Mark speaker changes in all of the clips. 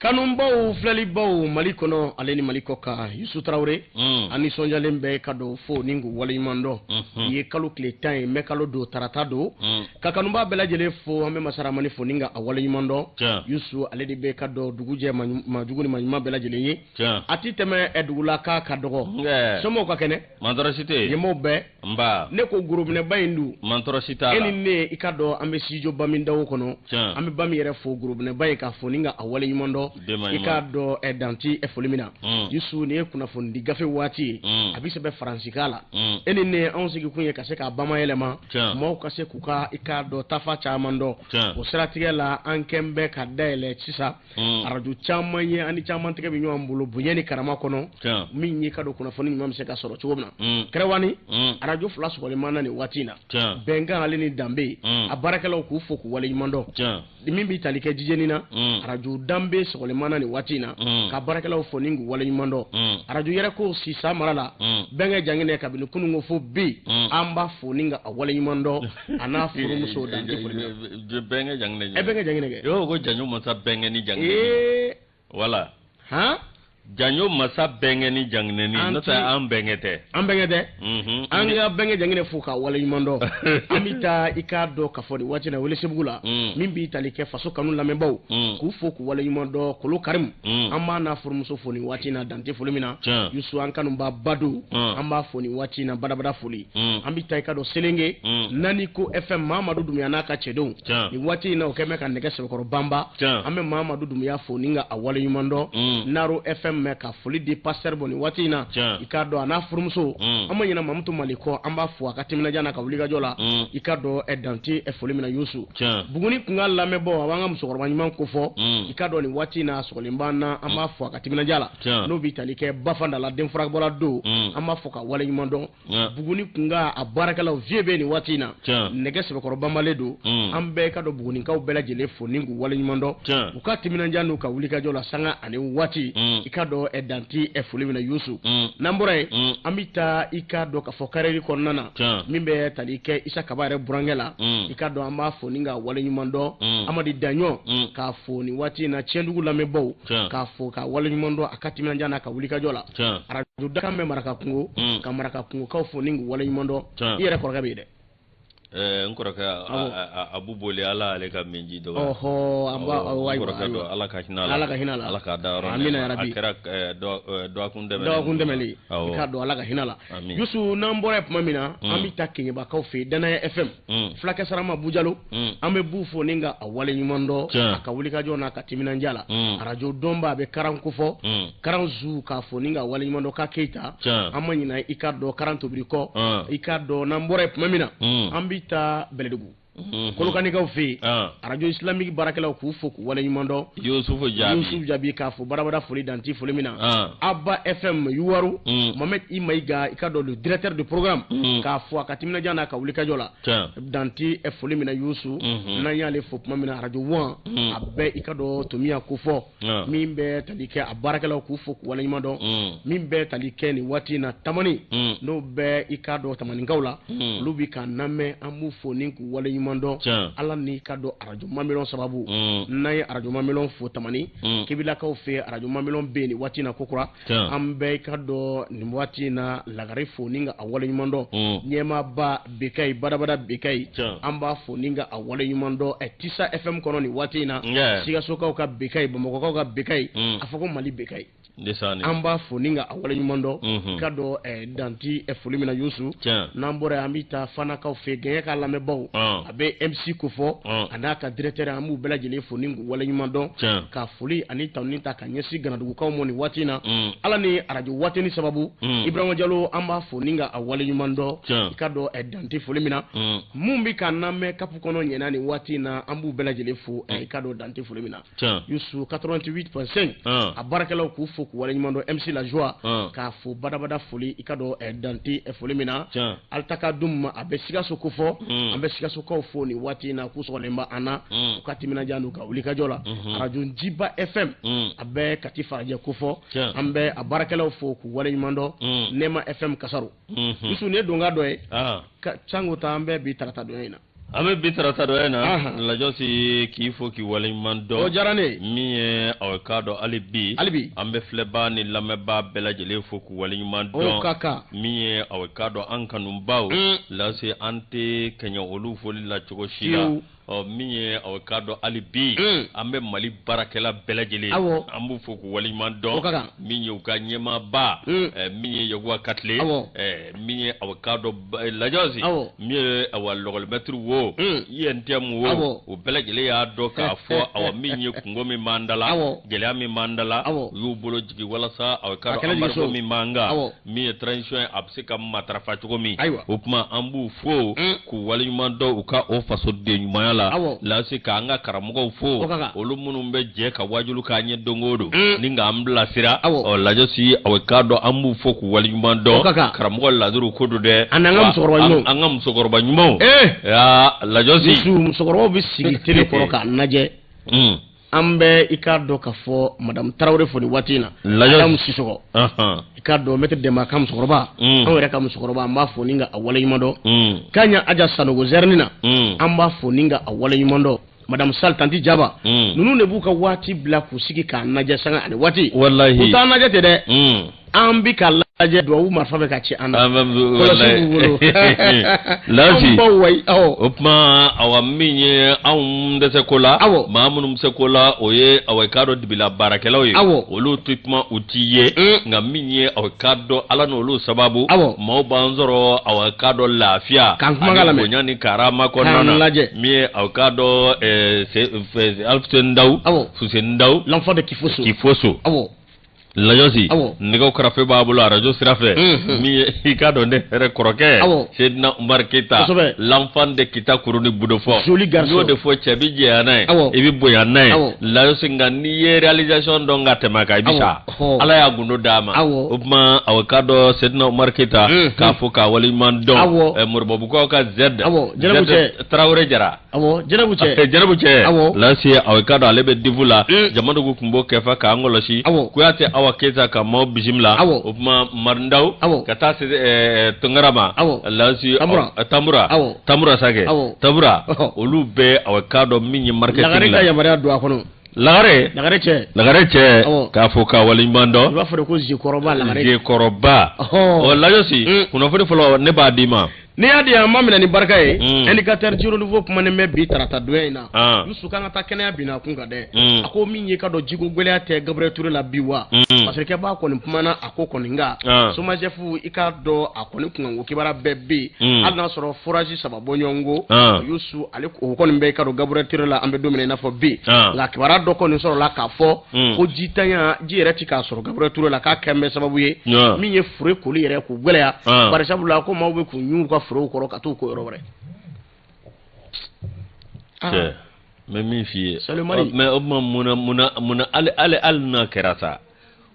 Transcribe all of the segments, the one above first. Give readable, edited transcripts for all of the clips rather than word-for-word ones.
Speaker 1: Kanubaw, filɛlibaw, Mali kɔnɔ ale ni Mali kɔ kan, Yusu Tarawele, an nisɔndiyalen bɛ ka don fo ni k'u waleɲuman dɔn. Bi ye kalo tile 10 ye, mɛ kalo don, tarata don. Ka kanuba bɛɛ lajɛlen fo, an bɛ masaramani fo ni ka a waleɲuman dɔn. Yusu, ale de bɛ ka dɔn dugu jɛ maa jugu ni maa ɲuman bɛɛ lajɛlen ye. A ti tɛmɛ dugula k'a ka dɔgɔ. Somɔgɔw ka kɛnɛ?
Speaker 2: Mantɔrɔ si tɛ
Speaker 1: yen. Ɲɛmɔgɔw bɛɛ?
Speaker 2: Nba.
Speaker 1: Ne ko gorobinɛba in dun.
Speaker 2: Mantɔrɔ si t'a
Speaker 1: la. E ni ne, i ka dɔn an bɛ studio Bamindawo kɔnɔ. An bɛ Bami yɛrɛ fo, gorobinɛba in, k'a fo ni ka a waleɲuman dɔn. I k'a dɔn dan tɛ foli min na. Yusu, nin ye kunnafonidi gafe waati ye. A bɛ sɛbɛn faransikan la. E ni ne, anw sigikun ye ka se k'a bamayɛlɛma, maaw ka se k'u ka, i k'a dɔn, tafa caman dɔn. O siratigɛ la, an kɛn bɛ ka dayɛlɛ sisan arajo caman ye, ani caman tɛgɛ bɛ ɲɔgɔn bolo bonya ni karama kɔnɔ, min ye ka dɔn kunnafoni ɲuman bɛ se ka sɔrɔ cogo min na. Kɛrɛwani, arajo fila sɔgɔlen b'an na nin waati in na, Bɛnkan ale ni Danbe. A baarakɛlaw, k'u fo k'u waleɲuman dɔn. Min bɛ tali kɛ jijeni na, arajo Danbe sɔgɔlen b'an na nin waati in na, ka baarakɛlaw fo ni k'u waleɲuman dɔn. Arajo yɛrɛ ko sisa mara la, Bɛnkɛ Janginɛ, kabini kunun ko fo bi, an b'a fo ni ka a waleɲuman dɔn, a n'a furumuso, dan tɛ foli min
Speaker 2: na. Bɛnkɛ Janginɛ.
Speaker 1: Ɛ, Bɛnkɛ Janginɛ kɛ.
Speaker 2: Yo ko janjo masa bɛnkɛ ni Janginɛ. Ee. Voilà.
Speaker 1: Han?
Speaker 2: Janjo masa bɛnkɛ ni Janginɛni, n'o tɛ an bɛnkɛ tɛ.
Speaker 1: An bɛnkɛ tɛ. An ka bɛnkɛ Janginɛ fo k'a waleɲuman dɔn. An bɛ taa, i k'a dɔn k'a fɔ nin waati in na Welesebugu la, min b'i tali kɛ faso kanu lamɛnbaaw, k'u fo k'u waleɲuman dɔn. Kolo Karimu, an b'a n'a furumuso fo nin waati in na, dan tɛ foli min na. Yusu, an kanuba Badu, an b'a fo nin waati in na, badabada foli. An bɛ taa, i ka dɔn, Selenge Nani ko FM, Mamadu Dumuya n'a ka cɛdenw, nin waati in na o kɛn bɛ ka nɛgɛ sɛbɛkɔrɔ banba. An bɛ Mamadu Dumuya fo ni ka a waleɲuman dɔn. Naro FM mɛ ka foli di pasteur bɔ nin waati in na, i k'a dɔn, a n'a furumuso. An ma ɲinɛ Mamutu Mali kɔ, an b'a fo a ka timinadiya n'a ka wulikajɔ la, i ka dɔn, dan tɛ foli min na. Yusu, Buguni kun ka lamɛnbaaw, a b'an ka musokɔrɔba ɲuman kofɔ, i ka dɔn, nin waati in na a sɔgɔlen b'an na, an b'a fo a ka timinadiya la. N'o bɛ tali kɛ Bafanda la, denfurabɔla don, an b'a fo ka waleɲuman dɔn. Buguni kunkan a baarakɛlaw, vieux bɛ nin waati in na, nɛgɛ sɛbɛkɔrɔ banbalen don. An bɛɛ ka dɔn Bugunikaw bɛɛ lajɛlen fo ni k'u waleɲuman dɔn u ka timinandiya n'u ka wulikajɔ la sanga ani waati, i ka dɔn, dan tɛ foli min na. Yusu, n'an bɔra yen, an bɛ taa, i ka dɔn k'a fɔ karɛri kɔnɔna na, min bɛ tali kɛ Isa Kaba yɛrɛ burankɛ la, i ka dɔn, an b'a fo ni ka waleɲuman dɔn. Amadi Daɲɔ, k'a fo nin waati in na, Tiɲɛdugu lamɛnbaaw, k'a fo ka waleɲuman dɔn a ka timinandiya n'a ka wulikajɔ la. Arajo Dakan bɛ Maraka kungo, ka Maraka kungokaw fo ni k'u waleɲuman dɔn. I yɛrɛ kɔrɔkɛ bɛ yen dɛ.
Speaker 2: N kɔrɔkɛ Abu Boli, Ala ale ka minji dɔgɔ.
Speaker 1: Ɔhɔ, an b'a
Speaker 2: kɔrɔkɛ dɔn, Ala ka hinɛ a la.
Speaker 1: Ala ka hinɛ a la.
Speaker 2: Ala k'a da yɔrɔ.
Speaker 1: Amina yarabi.
Speaker 2: A kɛra dɔgɔkun dɛmɛ.
Speaker 1: Dɔgɔkun dɛmɛli. I k'a dɔn, Ala ka hinɛ a la. Yusu, n'an bɔra yen tuma min na, an bɛ taa Keɲebakaw fɛ yen, Danaya FM. Fulakɛ Sarama Bujalo, an bɛ bu fo ni ka a waleɲuman dɔn a ka wulikajɔ n'a ka timinandiya la. Arajo dɔnba, a bɛ karan kofɔ, karan zu, k'a fo ni ka waleɲuman dɔn ka Keyita. An ma ɲinɛ, i ka dɔn, karan tobiri kɔ, i ka dɔn. N'an bɔra yen tuma min na, an bɛ taa Bɛlɛdugu, Kolokanikaw fɛ yen, arajo islamique baarakɛlaw, k'u fo k'u waleɲuman dɔn.
Speaker 2: Yusufu Jaabi.
Speaker 1: Yusufu Jaabi, k'a fo barabara foli, dan tɛ foli min na. Abba FM Yuwaru, Mohamed I Mayiga, i ka dɔn, le directeur de programme, k'a fo a ka timinandiya n'a ka wulikajɔ la, dan tɛ foli min na. Yusu, n'an y'ale fo tuma min na, arajo Wan, a bɛɛ, i ka dɔn, Tomiya kofɔ, min bɛ tali kɛ a baarakɛlaw, k'u fo k'u waleɲuman dɔn. Min bɛ tali kɛ nin waati in na Tamani, n'o bɛ, i ka dɔn, Tamanikaw la, olu bɛ k'an lamɛn, an b'u fo ni k'u waleɲuman dɔn. Ala ni ka dɔn arajo Mamelɔn sababu. N'an ye arajo Mamelɔn fo Tamani, Kebilakaw fɛ, arajo Mamelɔn bɛ yen nin waati in na kokura. An bɛ, i ka dɔn, nin waati in na Lagare fo ni ka a waleɲuman dɔn. Ɲɛmaaba Bekayi, badabada Bekayi, an b'a fo ni ka a waleɲuman dɔn. Tisa FM kɔnɔ nin waati in na, Sikasokaw ka Bekayi, Bamakɔkaw ka Bekayi, a fɔ ko Mali Bekayi, an b'a fo ni ka a waleɲuman dɔn, ka dɔn dan tɛ foli min na. Yusu, n'an bɔra yen, an bɛ taa Fanakaw fɛ, Gɛɲɛ ka lamɛnbaaw, a bɛ MC kofɔ, a n'a ka directeur, an b'u bɛɛ lajɛlen fo ni k'u waleɲuman dɔn. Ka foli ani tanuni ta ka ɲɛsin Ganadugukaw ma nin waati in na, Ala ni arajo waatini sababu. Ibrahima Jalo, an b'a fo ni ka a waleɲuman dɔn, i ka dɔn, dan tɛ foli min na. Mun bɛ ka lamɛn Kapu kɔnɔ ɲɛna nin waati in na, an b'u bɛɛ lajɛlen fo, i ka dɔn, dan tɛ foli min na. Yusu, 88.5 a baarakɛlaw, k'u fo k'u waleɲuman dɔn. MC La Joie, k'a fo badabada foli, i ka dɔn, dan tɛ foli min na. Alitakadum, a bɛ Sikaso kofɔ, an bɛ Sikasokaw fo nin waati in na, k'u sɔgɔlen bɛ an na, u ka timinandiya n'u ka wulikajɔ la. Arajo Jiba FM, a bɛ Kati Farajɛ kofɔ, an bɛ a baarakɛlaw fo k'u waleɲuman dɔn. Nɛma FM Kasaro. Yusu, nin ye donka dɔ ye sango ta, an bɛ bi tarata don in na.
Speaker 2: An bɛ bi tarata dɔ na Lajɔsi k'i fo k'i waleɲuman
Speaker 1: dɔn. O diyara ne ye.
Speaker 2: Min ye aw k'a dɔn hali bi.
Speaker 1: Hali bi.
Speaker 2: An bɛ filɛbaa ni lamɛnbaa bɛɛ lajɛlen fo k'u waleɲuman dɔn.
Speaker 1: O ka kan.
Speaker 2: Min ye aw k'a dɔn an kanubaw. Lase an tɛ kɛɲɛ olu foli la cogo si la. Ɔ min ye aw k'a dɔn hali bi an bɛ Mali baarakɛla bɛɛ lajɛlen an b'u fo k'u waleɲuman dɔn min ye u ka ɲɛmaaba min ye Yakuba Katile min ye aw k'a dɔn Lajɔsi min ye awa lɔgɔlimɛtiri wo UNTM wo u bɛɛ lajɛlen y'a dɔn k'a fɔ awa min ye kunko min b'an da la gɛlɛya min b'an da la u y'u bolo jigin walasa aw k'a dɔn embargo min b'an kan min ye transition ye a bɛ se ka matarafa cogo min o tuma an b'u fo k'u waleɲuman dɔn u ka o fasoden ɲumanya la lase k'an ka karamɔgɔw fo olu minnu bɛ jɛ ka wajulu k'an ye don o don ni k'an bilasira ɔ Lajɔsi aw k'a dɔn an b'u fo k'u waleɲuman dɔn karamɔgɔ laduru ko don dɛ
Speaker 1: an ka musokɔrɔba ɲumanw
Speaker 2: an ka musokɔrɔba ɲumanw Lajɔsi
Speaker 1: musokɔrɔbaw bɛ sigi tele kɔrɔ k'a lajɛ an bɛ i k'a dɔn k'a fɔ madamu tarawele fo nin waati in na madamu sisɔkɔ i k'a dɔn mɛtiri dɛnba ka musokɔrɔba anw yɛrɛ ka musokɔrɔba an b'a fo ni ka a waleɲuman dɔn kaɲa aja sanogo zɛrini na an b'a fo ni ka a waleɲuman dɔn madamu sali tanti jaba ninnu de b'u ka waati bila k'u sigi k'a lajɛ sanga ani waati
Speaker 2: walahi
Speaker 1: u t'an lajɛ ten dɛ an bi ka lajɛ duwawu marifa bɛ ka ci an na kɔlɔsi b'u bolo
Speaker 2: Lasi
Speaker 1: an baw wayi awɔ
Speaker 2: o tuma awa min ye anw tɛ se ko la
Speaker 1: awɔ
Speaker 2: maa minnu bɛ se ko la o ye awa i k'a dɔn dibila baarakɛlaw ye
Speaker 1: awɔ
Speaker 2: olu tɛ kuma u ti ye nka min ye awa i k'a dɔn ala n'olu sababu
Speaker 1: awɔ
Speaker 2: maaw b'an sɔrɔ awa i k'a dɔn lafiya
Speaker 1: k'an kumakan lamɛn
Speaker 2: bonya ni karama kɔnɔna na
Speaker 1: k'an lajɛ
Speaker 2: min ye awa i k'a dɔn Alfuseni Daw
Speaker 1: awɔ
Speaker 2: Fuseni Daw
Speaker 1: l'enfant de Kifoso
Speaker 2: Kifoso
Speaker 1: awɔ
Speaker 2: Lajɔsi
Speaker 1: awɔ
Speaker 2: nɛgɛw karafe b'a bolo arajo sira fɛ min ye i k'a dɔn ne yɛrɛ kɔrɔkɛ
Speaker 1: awɔ
Speaker 2: Seydina Umar Keyita
Speaker 1: kosɛbɛ
Speaker 2: l'enfant de Kita kuru ni Budofɔ
Speaker 1: joli garçon
Speaker 2: n y'o de fɔ cɛ bi jɛya n'a ye
Speaker 1: awɔ
Speaker 2: i bɛ bonya n'a ye
Speaker 1: awɔ
Speaker 2: Lajɔsi nka n'i ye réalisation dɔn ka tɛmɛ a kan i bɛ sa
Speaker 1: awɔ
Speaker 2: Ala y'a gundo d'a ma
Speaker 1: awɔ
Speaker 2: o tuma awɔ k'a dɔn Seydina Umar Keyita k'a fɔ k'a waleɲuman dɔn
Speaker 1: awɔ
Speaker 2: Moribabukaw ka Z
Speaker 1: awɔ Jɛnɛbu cɛ
Speaker 2: Tarawele Jara
Speaker 1: awɔ Jɛnɛbu cɛ
Speaker 2: Jɛnɛbu cɛ
Speaker 1: awɔ
Speaker 2: lase awɔ k'a dɔn ale bɛ difu la jamadugu tun b'o kɛfɛ k'an kɔlɔsi
Speaker 1: awɔ
Speaker 2: Kuyate Awa Keyita ka maaw bisimila
Speaker 1: awɔ
Speaker 2: o tuma Marindaw
Speaker 1: awɔ
Speaker 2: ka taa se Tunkara ma
Speaker 1: awɔ
Speaker 2: lase
Speaker 1: Tamura
Speaker 2: Tamura
Speaker 1: awɔ
Speaker 2: Tamura Sakɛ
Speaker 1: awɔ
Speaker 2: Tamura olu bɛɛ awɔ k'a dɔn min ye marketing la
Speaker 1: Lagare ka yamaruya don a kɔnɔ
Speaker 2: Lagare
Speaker 1: Lagare cɛ
Speaker 2: Lagare cɛ
Speaker 1: awɔ
Speaker 2: k'a fɔ k'a waleɲuman dɔn
Speaker 1: i b'a fɔ de ko Zekɔrɔba Lagare
Speaker 2: Zekɔrɔba ɔ Lajɔsi kunnafoni fɔlɔ ne b'a d'i ma
Speaker 1: N'i y'a di yan an b'a minɛ ni barika ye indicateur du renouveau kumanen bɛ bi tarata donya in na Yusu k'an ka taa kɛnɛya binna kun kan dɛ a ko min ye ka dɔn jiko gɛlɛya tɛ Gabriel Touré la bi wa parce que b'a kɔni kumana a ko kɔni kan SOMAGEF i k'a dɔn a kɔni kunkanko kibaruya bɛɛ bɛ yen hali n'a sɔrɔ forage saba bɔɲɔgɔnko Yusu ale o kɔni bɛ i ka dɔn Gabriel Touré la an bɛ don min na i n'a fɔ bi nka kibaruya dɔ kɔni sɔrɔla k'a fɔ ko jitanya ji yɛrɛ ti k'a sɔrɔ Gabriel Touré la k'a kɛn bɛ sababu ye min ye fure koli yɛrɛ k'u gɛlɛya bari sabula ko maaw bɛ k'u ɲun ka furew kɔrɔ ka t'u ko yɔrɔ wɛrɛ
Speaker 2: cɛ n bɛ min f'i ye mais o tuma mun na mun na mun na hali hali hali n'a kɛra sa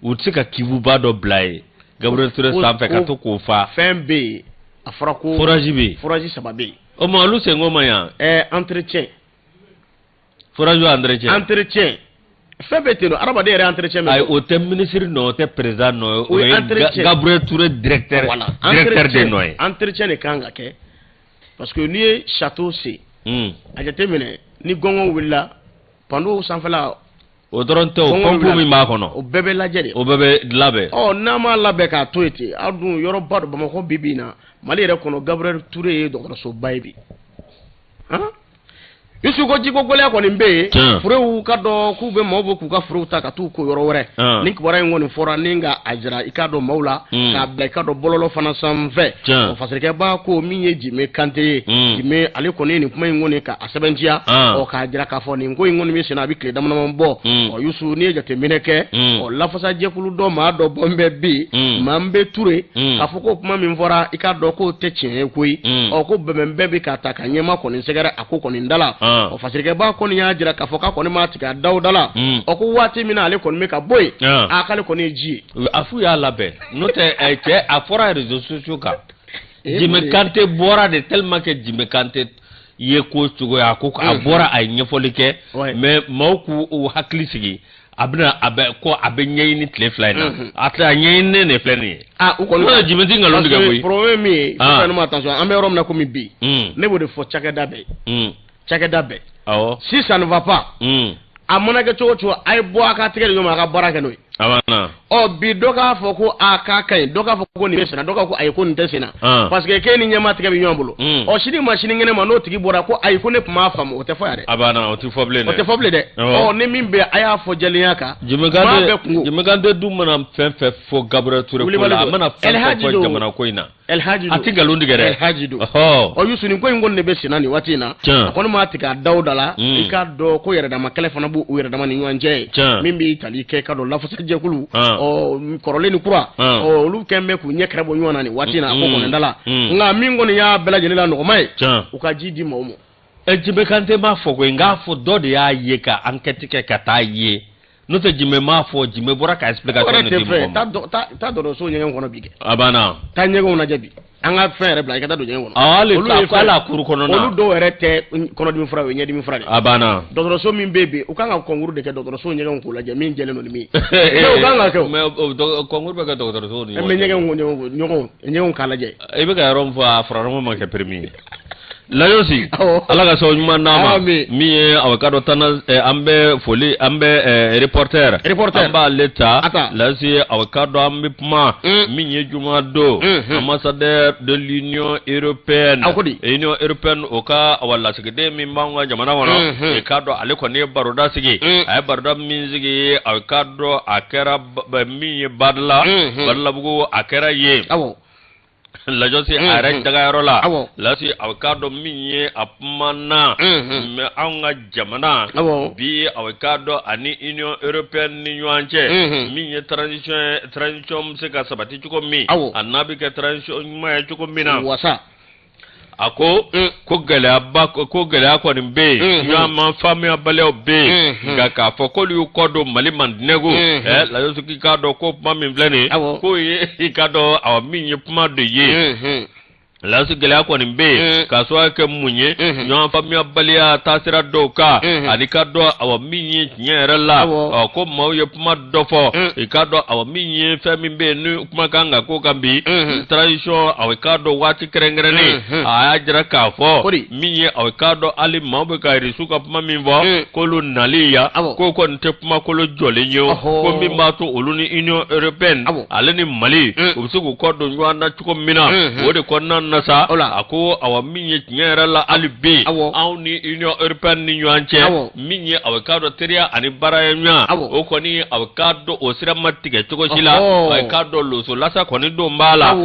Speaker 2: u tɛ se ka cuve ba dɔ bila yen Gabriel Touré sanfɛ ka to k'o fa
Speaker 1: fɛn bɛ yen a fɔra ko
Speaker 2: forage bɛ yen
Speaker 1: forage saba bɛ yen
Speaker 2: o ma olu senko ma ɲa
Speaker 1: entretien
Speaker 2: forage entretien
Speaker 1: entretien fɛn bɛɛ ten don adamaden yɛrɛ entretien
Speaker 2: ayi o tɛ ministre nɔ o tɛ président nɔ ye
Speaker 1: o ye entretien
Speaker 2: Gabriel Touré directeur
Speaker 1: voilà
Speaker 2: directeur de nɔ ye
Speaker 1: entretien de kan ka kɛ parce que n'i ye château sen a jateminɛ ni gɔngɔn wulila panneau sanfɛla
Speaker 2: o dɔrɔn tɛ o pompe min b'a kɔnɔ
Speaker 1: o bɛɛ bɛ lajɛ de
Speaker 2: o bɛɛ bɛ labɛn
Speaker 1: ɔ n'an m'a labɛn k'a to yen ten aw dun yɔrɔba dɔ Bamakɔ bi bi in na Mali yɛrɛ kɔnɔ Gabriel Touré ye dɔgɔtɔrɔsoba ye bi han Yusu ko jiko gɛlɛya kɔni bɛ yen furew ka dɔn k'u bɛ maaw bɛ k'u ka furew ta ka t'u ko yɔrɔ wɛrɛ ni kibaruya in kɔni fɔra ni ka a jira i k'a dɔn maaw la k'a bila i k'a dɔn bɔlɔlɔ fana sanfɛ o fasirikɛba ko min ye Jime Kante ye Jime ale kɔni ye nin kuma in kɔni ka a sɛbɛntiya ɔ k'a jira k'a fɔ nin ko in kɔni bɛ senna a bɛ tile dama dama bɔ ɔ Yusu n'i ye jateminɛ kɛ ɔ lafasajɛkulu dɔ maa dɔ bɔ bɛ bi maa bɛ Ture k'a fɔ ko kuma min fɔra i k'a dɔn k'o tɛ tiɲɛ ye koyi ɔ ko bɛnbɛn bɛ k'a ta ka ɲɛma kɔni sɛgɛrɛ a ko kɔni da la ɔ fasirikɛba kɔni y'a jira k'a fɔ k'a kɔni m'a tigɛ a daw da la ɔ ko waati min na ale kɔni bɛ ka bɔ yen a k'ale kɔni ye ji
Speaker 2: ye a f'u y'a labɛn n'o tɛ cɛ a fɔra réseaux sociaux kan Jime Kante bɔra de tellement que Jime Kante ye ko cogoya a ko a bɔra a ye ɲɛfɔli kɛ mais maaw k'u hakili sigi. A bɛna a bɛ ko a bɛ ɲɛɲini tile 2 in na. A tila a ɲɛɲininen de filɛ nin ye.
Speaker 1: Ah, u kɔni
Speaker 2: N'o ye Jimɛ ti nkalon tigɛ koyi.
Speaker 1: Problème min ye, sisan ne ma, attention, an bɛ yɔrɔ min na komi bi, ne b'o de fɔ cakɛda bɛɛ ye, cakɛda bɛɛ, si ça ne va pas, a mana kɛ cogo o cogo, a ye bɔ a ka tigɛ di ɲɔgɔn ma, a ka baara kɛ n'o ye.
Speaker 2: A banna.
Speaker 1: Ɔ bi, dɔ k'a fɔ ko a k'a ka ɲi, dɔ k'a fɔ ko nin bɛ senna, dɔ k'a fɔ ko ayi, ko nin tɛ senna, parce que k'e ni ɲɛmaa tigɛ bɛ ɲɔgɔn bolo. Ɔ sini ma sinikɛnɛ ma, n'o tigi bɔra ko ayi, ko ne tun m'a faamu, o tɛ fɔ yan dɛ.
Speaker 2: A banna, o tɛ fɔ bilen dɛ.
Speaker 1: O tɛ fɔ bilen dɛ. Ɔ ni min bɛ, a y'a fɔ jɛlenya kan.
Speaker 2: Jimɛ Kante, Jimɛ Kante dun mana fɛn fɛn fɔ Gabriel Touré ko la, a mana fɛn fɛn fɔ jamana ko in na,
Speaker 1: El Hadji
Speaker 2: a tɛ nkalon tigɛ dɛ.
Speaker 1: El Hadji don. Ɔ Yusu, nin ko in kɔni de bɛ senna nin waati in na. A kɔni ma tigɛ a daw da la. I k'a dɔn ko yɛrɛdama kɛlɛ fana b'u yɛrɛdama ni ɲɔgɔn cɛ ye. Min bɛ tali kɛ, ka dɔn lafasajɛkulu. Ɔ kɔrɔlen ni kura. Ɔ olu kɛn bɛ k'u ɲɛ kɛrɛ bɔ ɲɔgɔn na nin waati in na, a ko kɔni da la. Nka min kɔni y'a bɛɛ lajɛlen la nɔgɔma ye, u ka ji di maaw ma.
Speaker 2: Ɛ Jimɛ Kante m'a fɔ koyi, n k'a fɔ dɔ de y'a ye ka enquête kɛ ka taa ye. N'o tɛ, Jimɛ m'a fɔ, Jimɛ bɔra ka explication de di mɔgɔ
Speaker 1: ma. Taa dɔgɔtɔrɔso ɲɛgɛn kɔnɔ bi kɛ.
Speaker 2: A banna.
Speaker 1: Taa ɲɛgɛnw lajɛ bi. An ka fɛn yɛrɛ bila, i ka taa don ɲɛgɛn kɔnɔ.
Speaker 2: Hali hali a kuru kɔnɔna.
Speaker 1: Olu dɔw yɛrɛ tɛ kɔnɔdimi fura ye, o ye ɲɛdimi fura de ye.
Speaker 2: A banna.
Speaker 1: Dɔgɔtɔrɔso min bɛ yen bi, u kan ka concours de kɛ dɔgɔtɔrɔso ɲɛgɛnw k'o lajɛ min jɛlen don ni min ye. Mais u kan ka kɛ o.
Speaker 2: Mais concours bɛ kɛ dɔgɔtɔrɔso ni
Speaker 1: ɲɔgɔn cɛ. Mais ɲɛgɛnw k'a lajɛ.
Speaker 2: I bɛ ka yɔrɔ min fɔ, a furadama ma kɛ permis ye. Layosi, Ala ka sababu ɲuman d'an ma. Min ye a ka dɔn tana, an bɛ foli, an bɛ reporter
Speaker 1: reporter
Speaker 2: an b'ale ta Lasi. A ka dɔn an bɛ kuma min ye, juma don, ambassadeur de l'Union européenne, Union européenne, o ka awa lasigiden min b'anw ka jamana kɔnɔ, i k'a dɔn ale kɔni ye baroda sigi. A ye baroda min sigi, a ka dɔn a kɛra min ye Badala, Badalabugu, a kɛra yen. Lajɔsi, a yɛrɛ dagayɔrɔ la. Lasi, a k'a dɔn min ye, a kumana mais anw ka jamana bi, a k'a dɔn ani Union européenne ni ɲɔgɔn cɛ, min ye transition, transition bɛ se ka sabati cogo min, a n'a bɛ kɛ transition ɲuman ye cogo min na.
Speaker 1: Wasa.
Speaker 2: A ko ko gɛlɛyaba, ko gɛlɛya kɔni bɛ yen, ɲɔgɔn ma faamuyabaliyaw bɛ yen, nka k'a fɔ k'olu y'u kɔ don Mali mandinɛko ɛ, Lajosi, k'i k'a dɔn ko kuma min filɛ nin ye, k'o ye, i k'a dɔn, awa, min ye kuma de ye. Lasi, gɛlɛya kɔni bɛ yen, k'a sababu kɛ mun ye? Ɲɔgɔn faamuyabaliya taasira dɔw kan, ani ka dɔn, awa, min ye tiɲɛ yɛrɛ la, ɔ ko maaw ye kuma dɔ fɔ, i k'a dɔn, awa, min ye fɛn min bɛ yen ni kuma kan ka ko kan bi, transition, awa, i k'a dɔn waati kɛrɛnkɛrɛnnen, a y'a jira k'a fɔ min ye, awa, i k'a dɔn hali maaw bɛ ka Irisiw ka kuma min fɔ k'olu nali yan, k'o kɔni tɛ kumakolo jɔlen ye o, ko min b'a to olu ni Union européenne ale ni Mali, u bɛ se k'u kɔ don ɲɔgɔn na cogo min na, o de kɔnɔna na sa, a ko, awa, min ye tiɲɛ yɛrɛ la, hali bi anw ni Union européenne ni ɲɔgɔn cɛ, min ye, awa, k'a dɔn teriya ani baara ɲɔgɔn, o kɔni, awa, k'a dɔn o sira ma tigɛ cogo si la. Awa, k'a dɔn loso lasa kɔni don b'a la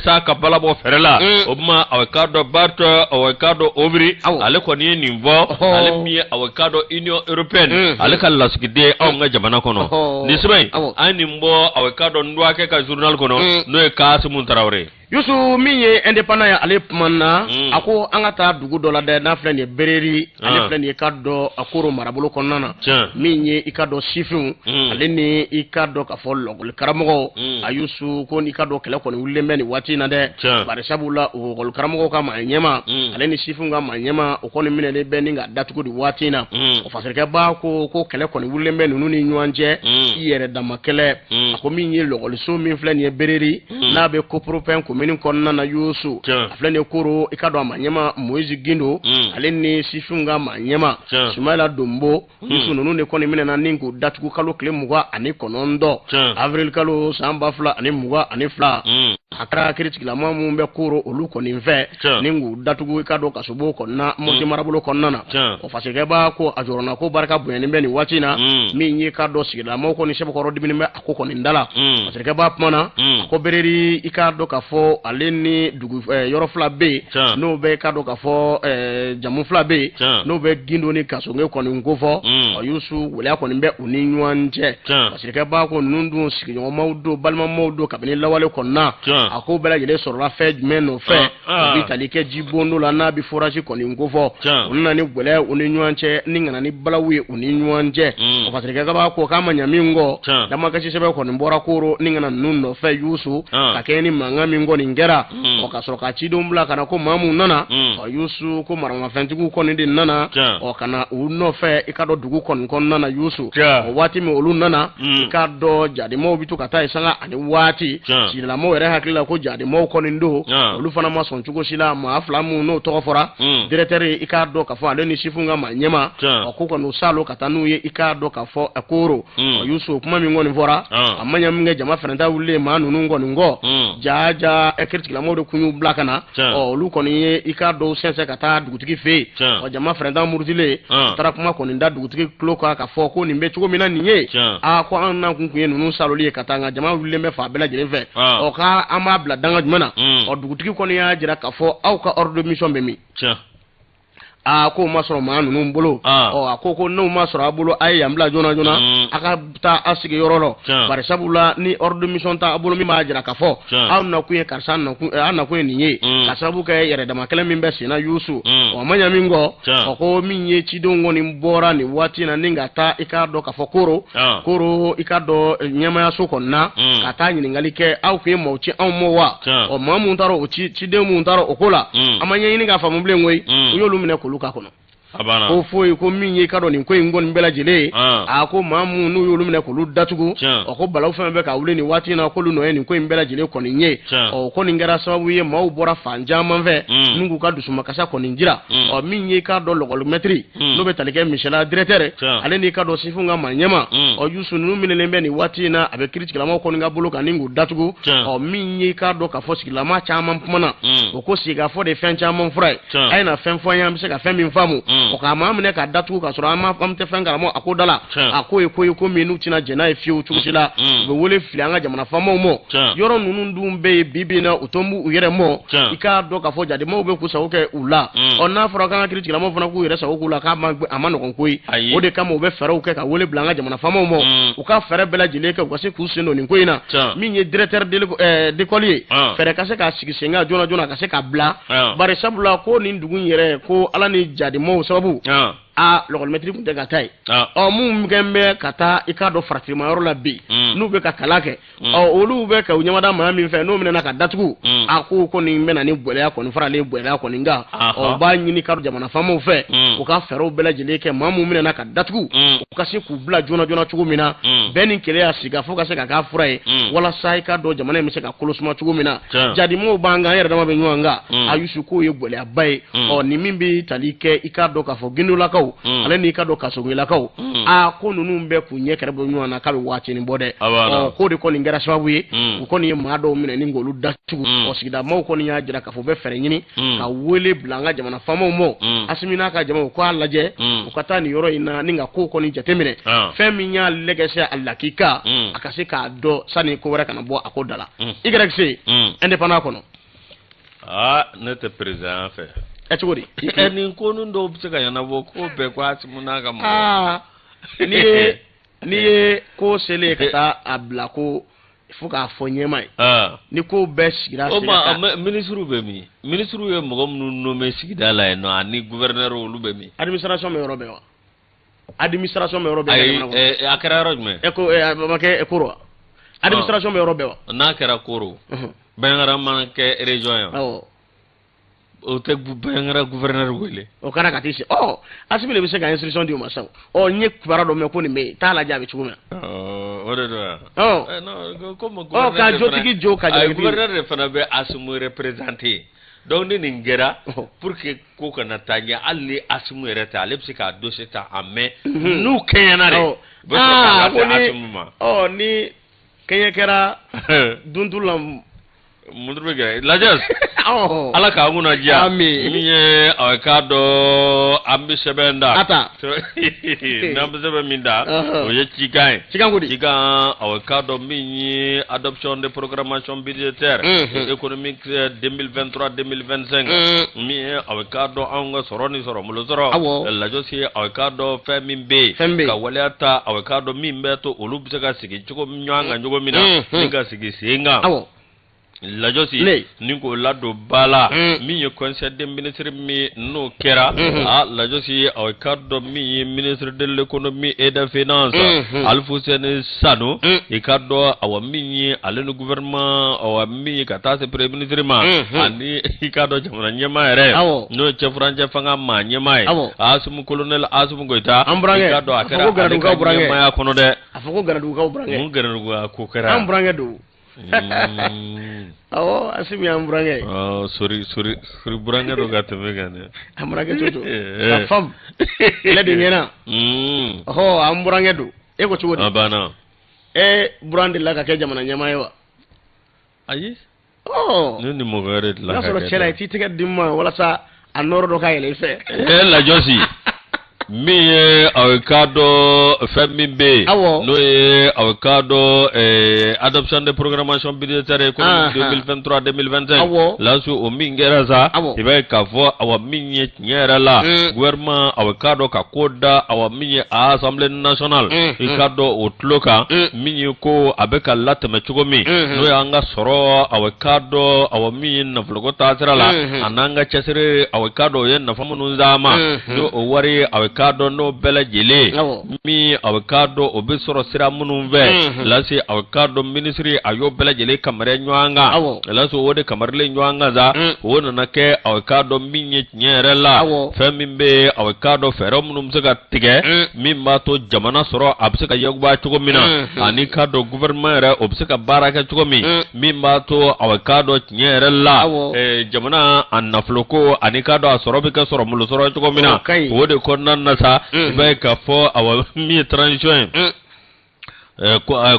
Speaker 2: sa ka bala bɔ fɛrɛ la. O tuma, awa, k'a dɔn Bart, awa, k'a dɔn Aubry, ale kɔni ye nin fɔ, ale min ye, awa, k'a dɔn Union européenne ale ka lasigiden anw ka jamana kɔnɔ. Nin sɛbɛn in, an ye nin bɔ, awa, k'a dɔn Ndwakɛ ka journal kɔnɔ, n'o ye Kasimu Tarawele.
Speaker 1: Yusu, min ye Indépendant ye, ale kumana, a ko an ka taa dugu dɔ la dɛ, n'a filɛ nin ye Bereri, ale filɛ nin ye ka dɔn a Koro marabolo kɔnɔna na, min ye i ka dɔn sifinw ale ni i ka dɔn k'a fɔ lɔkɔli karamɔgɔw. A Yusu, ko i ka dɔn kɛlɛ kɔni wulilen bɛ nin waati in na dɛ, bari sabu la lɔkɔli karamɔgɔw ka maa ɲɛma ale ni sifinw ka maa ɲɛma, o kɔni minɛlen bɛ ni ka datugu nin waati in na. O fasirikɛba ko ko kɛlɛ kɔni wulilen bɛ ninnu ni ɲɔgɔn cɛ, i yɛrɛ dama kɛlɛ. A ko min ye lɔkɔliso min filɛ nin ye Bereri, n'a bɛ Kopropɛn komini kɔnɔna na, Yusu, a filɛ nin ye Koro, i ka dɔn a maa ɲɛma Moïse Gindo, ale ni sifinw ka maa ɲɛma Sumayila Donbo. Yusu, ninnu de kɔni minɛna ni k'u datugu kalo tile 29 avril kalo san 2022. A kɛra kiiritigilama minnu bɛ Koro, olu kɔni fɛ ni k'u datugu, i ka dɔn kasobon kɔnɔna, Moti marabolo kɔnɔna na. O fasirikɛba ko a jɔrɔna ko barika bonyani bɛ nin waati in na, min ye k'a dɔn sigidalamaw kɔni sɛbɛkɔrɔ dimini bɛ a ko kɔni da la. Fasirikɛba kumana, a ko Bereri, i k'a dɔn k'a fɔ ale ni dugu yɔrɔ fila bɛ yen, n'o bɛ k'a dɔn k'a fɔ jamu fila bɛ yen, n'o bɛ Gindo ni Kasonge kɔni ko fɔ. Ɔ Yusu, waleya kɔni bɛ u ni ɲɔgɔn cɛ. Fasirikɛba ko ninnu dun sigiɲɔgɔnmaw don, balimamaw don kabini lawale kɔnɔna. A ko bɛɛ lajɛlen sɔrɔla fɛn jumɛn nɔfɛ? O bɛ tali kɛ ji bondo la n'a bɛ forage kɔni kofɔ. U nana ni gɛlɛya u ni ɲɔgɔn cɛ ni ka na ni balawu ye u ni ɲɔgɔn cɛ. O fasirikɛ kaba ko k'a ma ɲa min kɔ, damakasi sɛbɛn kɔni bɔra Koro ni ka na ninnu nɔfɛ Yusu, ka kɛɲɛ ni mankan min kɔni kɛra. Ɔ, ka sɔrɔ ka cidenw bila ka na ko maa mun nana. Ɔ, Yusu, ko maramafɛntigiw kɔni de nana, ɔ, ka na u nɔfɛ i ka dɔn dugu kɔni kɔnɔna na Yusu. O waati min olu nana, i k'a dɔn jadimaw bɛ to ka taa yen sanga ani waati. Sigidalamɔgɔw yɛrɛ hakili la ko jadimaw kɔni don. Olu fana ma sɔn cogo si la. Maa fila minnu n'o tɔgɔ fɔra, directeur i k'a dɔn k'a fɔ ale ni sifinw ka maa ɲɛmaa, ɔ, ko kɔni salo ka taa n'u ye i k'a dɔn k'a fɔ Koro. Ɔ, Yusu, kuma min kɔni fɔra, a ma ɲa min kɛ, jama fɛrɛntɛ wulilen maa ninnu kɔni kɔ. Jaa jaa, kiritigɛlamɔgɔw de kun y'u bila ka na. Ɔ, olu kɔni ye i k'a dɔn sɛnsɛn ka taa dugutigi fɛ yen. Ɔ, jama fɛrɛntɛ murutilen, u taara kuma kɔni da dugutigi tulo kan k'a fɔ ko nin bɛ cogo min na nin ye, aa, ko an na kun ye ninnu saloli ye ka taa, nka jama wulilen bɛ fan bɛɛ lajɛlen fɛ. Ɔ, k'an b'a bila danga jumɛn na? Ɔ, dugutigi kɔni y'a jira k'a fɔ aw ka ordre de mission bɛ min? Aa, k'o ma sɔrɔ maa ninnu bolo. Ɔ, a ko ko n'o ma sɔrɔ a bolo, a ye yan bila joona joona, a ka taa a sigi yɔrɔ la, bari sabula ni ordre de mission t'a bolo min b'a jira k'a fɔ aw nakun ye karisa nakun, aw nakun ye nin ye, ka sababu kɛ yɛrɛdama kɛlɛ min bɛ sen na Yusu. Ɔ, ma ɲa min kɔ, ɔ, ko min ye cidenw kɔni bɔra nin waati in na ni ka taa i k'a dɔn k'a fɔ Koro, Koro i k'a dɔn ɲɛmayaso kɔni na, ka taa ɲininkali kɛ, aw kun ye maaw ci anw ma wa? Ɔ, maa mun taara o ci, ciden mun taara o ko la, a ma ɲɛɲini k'a faamu bilen koyi. U y'olu minɛ k'olu k'a kɔnɔ. Ko foyi ko min ye i ka dɔn nin ko in kɔni bɛɛ lajɛlen ye. A ko maa mun n'u y'olu minɛ k'olu datugu, ɔ, ko balawu fɛn bɛ ka wuli nin waati in na, k'olu nɔ ye nin ko in bɛɛ lajɛlen kɔni ye. Ɔ, ko nin kɛra sababu ye maaw bɔra fan caman fɛ n'u k'u ka dusumakasa kɔni jira. Ɔ, min ye i k'a dɔn lɔkɔlimɛtiri, n'o bɛ tali kɛ misala directeur, ale n'i ka dɔn sifinw ka maa ɲɛma. Ɔ, Yusu, ninnu minɛlen bɛ nin waati in na, a bɛ kiritigɛlamaw kɔni ka bolo kan ni k'u datugu. Ɔ, min ye i k'a dɔn k'a fɔ sigilama caman kumana, o ko sigikafɔ de ye fɛn caman fura ye. A ye na fɛn fɔ an ye, an bɛ se ka fɛn min faamu. O k'a maa minɛ k'a datugu k'a sɔrɔ an ma an tɛ fɛn kalama a ko da la, a ko ye ko ye ko min n'u tɛna jɛn n'a ye fiyewu cogo si la. U bɛ wele fili an ka jamana faamaw ma. Yɔrɔ ninnu dun bɛ yen bi bi in na, u tɔn b'u yɛrɛ mɔ. I k'a dɔn k'a fɔ jadimaw bɛ k'u sago kɛ u la. Ɔ, n'a fɔra k'an ka kiritigɛlamaw fana k'u yɛrɛ sago k'u la, k'a ma a ma nɔgɔn koyi. O de kama u bɛ fɛɛrɛw kɛ ka wele bila an ka jamana faamaw ma, u ka fɛɛrɛ bɛɛ lajɛlen kɛ u ka se k'u sen don nin ko in na. Min ye directeur d'école ye, fɛɛrɛ ka se k'a sigi sen kan joona joona, ka se k'a bila, bari sabula ko nin dugu in yɛrɛ ko ala ni jadimaw sababu, a lɔkɔlimɛtiri tun tɛ ka taa yen. Ɔ, mun kɛn bɛ ka taa i k'a dɔn faratima yɔrɔ la bi, n'u bɛ ka kalan kɛ, ɔ, olu bɛ ka u ɲɛmada maa min fɛ, n'o minɛna ka datugu, a ko kɔni bɛ na ni gɛlɛya kɔni faralen gɛlɛya kɔni kan. Ɔ, u b'a ɲini ka jamana faamaw fɛ, u ka fɛɛrɛw bɛɛ lajɛlen kɛ, maa mun minɛna ka datugu, u ka se k'u bila joona joona cogo min na, bɛn ni kelenya sigikafɔ ka se ka k'a fura ye, walasa i k'a dɔn jamana in bɛ se ka kolo suma cogo min na. Jadimaw b'an kan, an yɛrɛ dama bɛ ɲɔgɔn kan. A Yusu, k'o ye gɛlɛyaba ye. Ɔ, ni min bɛ tali kɛ i k'a dɔn k'a fɔ Gindolakaw, ale n'i k'a dɔn Kasogolakaw, a ko ninnu bɛ k'u ɲɛ kɛrɛ bɔ ɲɔgɔn na k'a bɛ waatinin bɔ dɛ. Ɔ, k'o de kɔni kɛra sababu ye, u kɔni ye maa dɔw minɛ ni k'olu datugu. Ɔ, sigidamaaw kɔni y'a jira k'a fɔ u bɛ fɛɛrɛ ɲini ka wele bila an ka jamana faamaw ma, Asimi n'a ka jama, u k'a lajɛ, u ka taa nin yɔrɔ in na ni ka ko kɔni jateminɛ, fɛn min y'a lɛgɛsɛ a lakika, a ka se k'a dɔn sani ko wɛrɛ kana bɔ a ko da la. I yɛrɛ se Indépendant kɔnɔ.
Speaker 2: Aa, ne tɛ président fɛ.
Speaker 1: Ɛ, cogo di?
Speaker 2: Ɛ, nin ko ninnu dɔw bɛ se ka ɲɛnabɔ, ko bɛɛ ko Asimu n'a ka mɔgɔ.
Speaker 1: N'i ye ko selen ka taa a bila ko fo k'a fɔ ɲɛma ye, ni ko bɛɛ sigira.
Speaker 2: O ma, minisiriw bɛ min? Minisiriw ye mɔgɔ minnu nommé sigida la yen nɔ, ani gouverneur, olu bɛ min?
Speaker 1: Administration bɛ yɔrɔ bɛɛ wa? Administration bɛ yɔrɔ bɛɛ.
Speaker 2: Ayi, a kɛra yɔrɔ jumɛn?
Speaker 1: E ko a ma kɛ Koro wa? Administration bɛ yɔrɔ bɛɛ wa?
Speaker 2: N'a kɛra Koro, Bandiagara mana kɛ région ye, o tɛ Bandiagara gouverneur wele?
Speaker 1: O kana ka t'i se. Ɔ, Asimi de bɛ se ka instruction di o ma sa. Ɔ, n ye kibaruya dɔ mɛn ko nin bɛ yen, taa lajɛ a bɛ cogo min
Speaker 2: na. O de don wa?
Speaker 1: Ɔ,
Speaker 2: non, comme
Speaker 1: ɔ, ka jotigi jo ka
Speaker 2: jalakitigi. Gouverneur de fana bɛ Asimu représenter. Donc ni nin kɛra, pour que ko kana taa ɲɛ, hali ni Asimu yɛrɛ tɛ, ale bɛ se k'a dossier ta en main. N'u kɛɲɛna de, u bɛ sɔrɔ k'a lase Asimu ma.
Speaker 1: Ɔ, ni kɛɲɛ kɛra duntu la,
Speaker 2: Mun bɛ kɛ lajɛ? Ala k'an kunna diya. Min ye a k'a dɔn, an bɛ sɛbɛn da.
Speaker 1: A ta.
Speaker 2: N'an bɛ sɛbɛn min da, o ye Cikan ye.
Speaker 1: Cikan ko di?
Speaker 2: Cikan, a k'a dɔn min ye adoption de programmation budgétaire économique 2023 2025, min ye a k'a dɔn anw ka sɔrɔ ni sɔrɔ bolo sɔrɔ lajɔsi, a k'a dɔn fɛn min bɛ yen ka waleya ta, a k'a dɔn min bɛ to olu bɛ se ka sigi cogo ɲɔgɔn kan cogo min na ni ka sigi sen kan. Lajɔsi ni k'o ladon ba la min ye conseil des ministres min n'o kɛra a Lajɔsi a k'a dɔn min ye ministre de l'économie et des finances Alifuseni Sanu i k'a dɔn awa min ye ale ni gouvernement awa min ye ka taa se premier ministre ma ani i k'a dɔn jamana ɲɛmaa yɛrɛ n'o ye cɛfurancɛ fanga maa ɲɛmaa ye Asimu colonel Asimu Goyita i k'a dɔn a kɛra ale ka ɲɛmaaya kɔnɔ dɛ.
Speaker 1: A fɔ ko Ganadugukaw burankɛ.
Speaker 2: Mun Ganaduguka ko kɛra?
Speaker 1: An burankɛ don. Awɔ, Asimi y'an burankɛ ye.
Speaker 2: Sori sori sori burankɛ don ka tɛmɛ kan dɛ.
Speaker 1: An burankɛ to to. Ka fam. Kɛlɛ de ɲɛna. Ɔhɔ, an burankɛ don. E ko cogo di?
Speaker 2: A banna.
Speaker 1: E buran delila ka kɛ jamana ɲɛmaa ye wa?
Speaker 2: Ayi.
Speaker 1: Ɔ.
Speaker 2: Ne ni mɔgɔ wɛrɛ delila
Speaker 1: ka kɛ. N'a sɔrɔ cɛ la i t'i tɛgɛ di n ma walasa a nɔɔrɔ dɔ ka yɛlɛ i fɛ.
Speaker 2: E Lajɔsi. Min ye aw k'a dɔn fɛn min bɛ yen n'o ye aw k'a dɔn adoption de programmation budgétaire économique 2023 2025 Lasi o min kɛra sa i b'a ye k'a fɔ awa min ye tiɲɛ yɛrɛ la gouvernement aw k'a dɔn ka ko da awa min ye assemblée nationale i k'a dɔn o tulo kan min ye ko a bɛ ka latɛmɛ cogo min n'o y'an ka sɔrɔ aw k'a dɔn awa min ye nafoloko taasira la a n'an ka cɛsiri aw k'a dɔn o ye nafa minnu d'an ma n'o o wari aw k'a dɔn n'o bɛɛ lajɛlen min aw k'a dɔn o bɛ sɔrɔ sira minnu fɛ Lasi aw k'a dɔn minisiri a y'o bɛɛ lajɛlen kamariya ɲɔgɔn kan Lasi o de kamarilen ɲɔgɔn kan sa o nana kɛ aw k'a dɔn min ye tiɲɛ yɛrɛ la fɛn min bɛ aw k'a dɔn fɛɛrɛ minnu bɛ se ka tigɛ min b'a to jamana sɔrɔ a bɛ se ka yakuba cogo min na ani k'a dɔn gouvernement yɛrɛ o bɛ se ka baara kɛ cogo min min b'a to aw k'a dɔn tiɲɛ yɛrɛ la jamana a nafoloko ani k'a dɔn a sɔrɔ bɛ kɛ sɔrɔ malo sɔrɔ cogo min na o de kɔnɔna na sa i b'a ye k'a fɔ awa min ye transition ye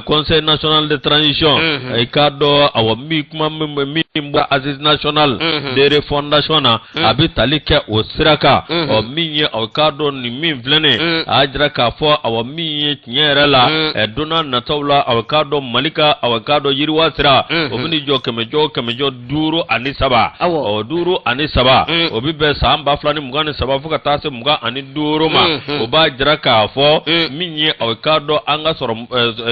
Speaker 2: conseil national de transition i k'a dɔn awa min kuma min bɔ assise nationale de refondation na a bɛ tali kɛ o sira kan ɔ min ye aw k'a dɔn nin min filɛ nin a y'a jira k'a fɔ awa min ye tiɲɛ yɛrɛ la don n'a nataw la aw k'a dɔn Mali ka aw k'a dɔn yiriwa sira o bɛ jɔ kɛmɛjɔ kɛmɛjɔ duuru ani saba ɔ 53 o bɛ bɛn san 2023 fo ka taa se 25 ma o b'a jira k'a fɔ min ye aw k'a dɔn an ka sɔrɔ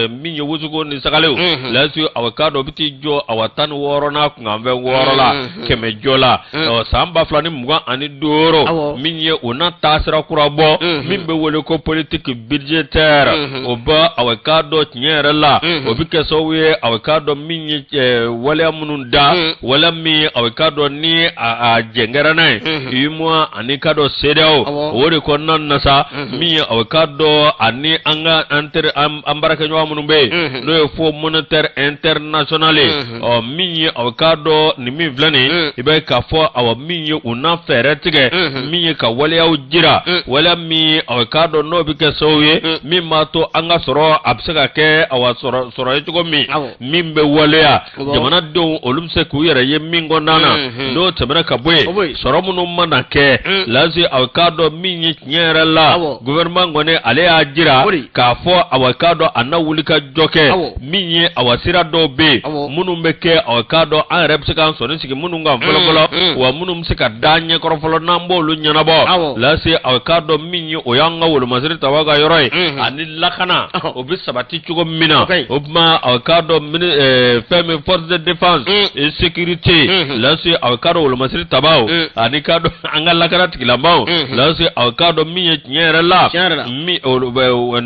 Speaker 2: min ye wusuko ni sagalew Lasi aw k'a dɔn o bɛ t'i jɔ awa 16 n'a kunkanfɛn wɔɔrɔ la kɛmɛjɔ la san 2025 min ye o na taasira kura bɔ min bɛ wele ko politique budgétaire o bɛ aw k'a dɔn tiɲɛ yɛrɛ la o bɛ kɛ sababu ye aw k'a dɔn min ye waleya minnu da waleya min aw k'a dɔn ni a jɛn kɛra n'a ye UEMOA ani k'a dɔn CEDEAO o de kɔnɔna na sa min ye aw k'a dɔn ani an ka an teri an baarakɛɲɔgɔn minnu bɛ yen n'o ye Fonds monétaire international ye ɔ min ye aw k'a dɔn nin min filɛ nin ye i b'a ye k'a fɔ awa min ye u na fɛɛrɛ tigɛ min ye ka waleyaw jira waleya min ye aw k'a dɔn n'o bɛ kɛ sababu ye min b'a to an ka sɔrɔ a bɛ se ka kɛ awa sɔrɔ sɔrɔ ye cogo min min bɛ waleya jamanadenw olu bɛ se k'u yɛrɛ ye min kɔnɔna na n'o tɛmɛna ka bɔ yen sɔrɔ minnu mana kɛ Lasi aw k'a dɔn min ye tiɲɛ yɛrɛ la gouvernement kɔni ale y'a jira k'a fɔ aw k'a dɔn a na wuli ka jɔ kɛ min ye awa sira dɔw bɛ yen minnu bɛ kɛ aw k'a dɔn an yɛrɛ bɛ se k'an sɔnni sigi minnu kan fɔlɔ fɔlɔ wa minnu bɛ se ka da ɲɛkɔrɔ fɔlɔ n'an b'olu ɲɛnabɔ Lasi aw k'a dɔn min ye o y'an ka wolomasiri tabaw ka yɔrɔ ye ani lakana o bɛ sabati cogo min na o tuma aw k'a dɔn fɛn min force de défense et sécurité Lasi aw k'a dɔn wolomasiri tabaw ani k'a dɔn an ka lakana tigilamaaw Lasi aw k'a dɔn min ye tiɲɛ yɛrɛ la min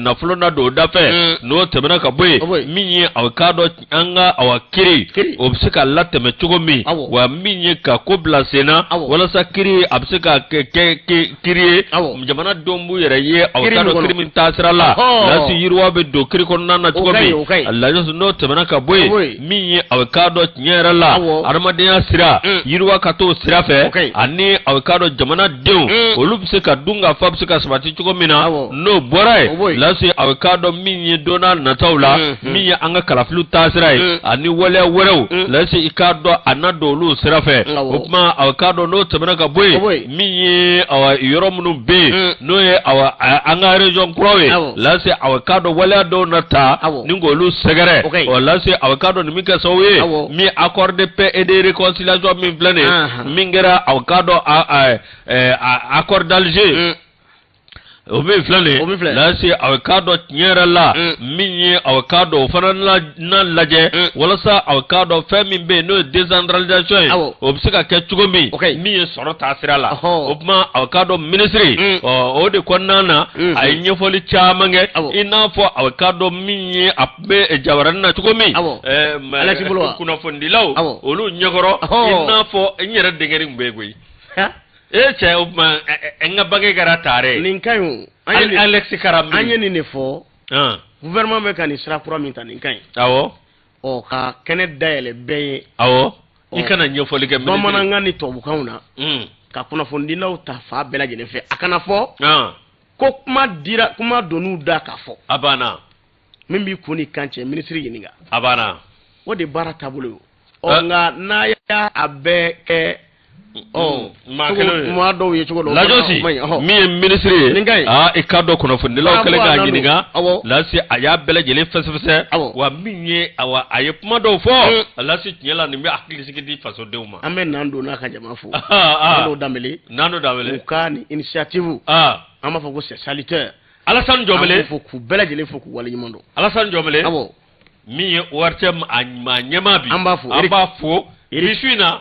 Speaker 2: nafolo na don o da fɛ n'o tɛmɛna ka bɔ yen min ye aw k'a dɔn an ka awa kiri o bɛ se ka latɛmɛ cogo min wa min ye ka ko bila sen na walasa kiri a bɛ se ka kɛ kiri ye jamanadenw b'u yɛrɛ ye aw k'a dɔn kiri min taasira la Lasi yiriwa bɛ don kiri kɔnɔna na cogo min Lasi n'o tɛmɛna ka bɔ yen min ye aw k'a dɔn tiɲɛ yɛrɛ la adamadenya sira yiriwa ka t'o sira fɛ ani aw k'a dɔn jamanadenw olu bɛ se ka dunkafa bɛ se ka sabati cogo min na n'o bɔra yen Lasi aw k'a dɔn min ye don n'a nataw la min ye an ka kalafiliw taasira ye ani waleya wɛrɛw Lasi i k'a dɔn a na don olu sira fɛ o tuma aw k'a dɔn n'o tɛmɛna ka bɔ yen min ye awa yɔrɔ minnu bɛ yen n'o ye awa an ka région kuraw ye Lasi aw k'a dɔn waleya dɔw na ta ni k'olu sɛgɛrɛ ɔ Lasi aw k'a dɔn nin bɛ kɛ sababu ye min accord de paix et de réconciliation min filɛ nin ye min kɛra aw k'a dɔn accord d'Alger. O min filɛ nin
Speaker 1: O min filɛ.
Speaker 2: Lasi, a k'a dɔn tiɲɛ yɛrɛ la, min ye a k'a dɔn o fana na lajɛ walasa a k'a dɔn fɛn min bɛ yen n'o ye décentralisation ye, o bɛ se ka kɛ cogo min min ye sɔrɔ taasira la. O tuma, a k'a dɔn minisiri, ɔ, o de kɔnɔna na, a ye ɲɛfɔli caman kɛ, i n'a fɔ a k'a dɔn min ye a bɛ jabaranin na cogo min,
Speaker 1: Alexis bolo wa?
Speaker 2: Kunnafonidilaw olu ɲɛkɔrɔ, i n'a fɔ n yɛrɛ denkɛnin tun bɛ yen koyi. E cɛ, o tuma n ka bange kɛra tare.
Speaker 1: Nin ka ɲi o. An ye nin-
Speaker 2: Alex Karambi.
Speaker 1: An ye nin de fɔ. Gouvernement bɛ ka nin sira kura min ta, nin ka ɲi. Ɔ, ka kɛnɛ dayɛlɛ bɛɛ ye.
Speaker 2: Awɔ, i kana ɲɛfɔli kɛ minisiri.
Speaker 1: Bamanankan ni tubabukanw na, ka kunnafonidilaw ta fa bɛɛ lajɛlen fɛ, a kana fɔ ko kuma dira, kuma donn'u da k'a fɔ.
Speaker 2: A banna.
Speaker 1: Min b'i kun ni kan cɛ, minisiri ɲininka.
Speaker 2: A banna.
Speaker 1: O de baara taabolo ye o. Ɔ, nka n'a y'a a bɛɛ kɛ, ɔ,
Speaker 2: maa kelen ye.
Speaker 1: Maa dɔw ye cogo dɔ.
Speaker 2: Lajɔsi,
Speaker 1: O man ɲi, ɔhɔ.
Speaker 2: min ye minisiri ye,
Speaker 1: Nin ka ɲi.
Speaker 2: Aa, i k'a dɔn kunnafonidilaw
Speaker 1: Bravo,
Speaker 2: kɛlen k'a
Speaker 1: Nando.
Speaker 2: ɲininka. Lasi, a y'a bɛɛ lajɛlen fɛsɛfɛsɛ. Wa min ye, awa, a ye kuma dɔw fɔ. Lasi, tiɲɛ la, nin bɛ hakilisigi di fasodenw ma.
Speaker 1: An bɛ Nando n'a ka jama fo. Nando Danbele.
Speaker 2: Nando Danbele.
Speaker 1: U ka nin initiative, an b'a fɔ ko c'est salutaire.
Speaker 2: Alassane Jɔnbele.
Speaker 1: An b'u fo, k'u bɛɛ lajɛlen fo, k'u waleɲuman dɔn.
Speaker 2: Alassane Jɔnbele. Min ye ORTM a maa ɲɛmaa bi.
Speaker 1: An b'a fo.
Speaker 2: An b'a fo.
Speaker 1: Eric.
Speaker 2: Bi su in na.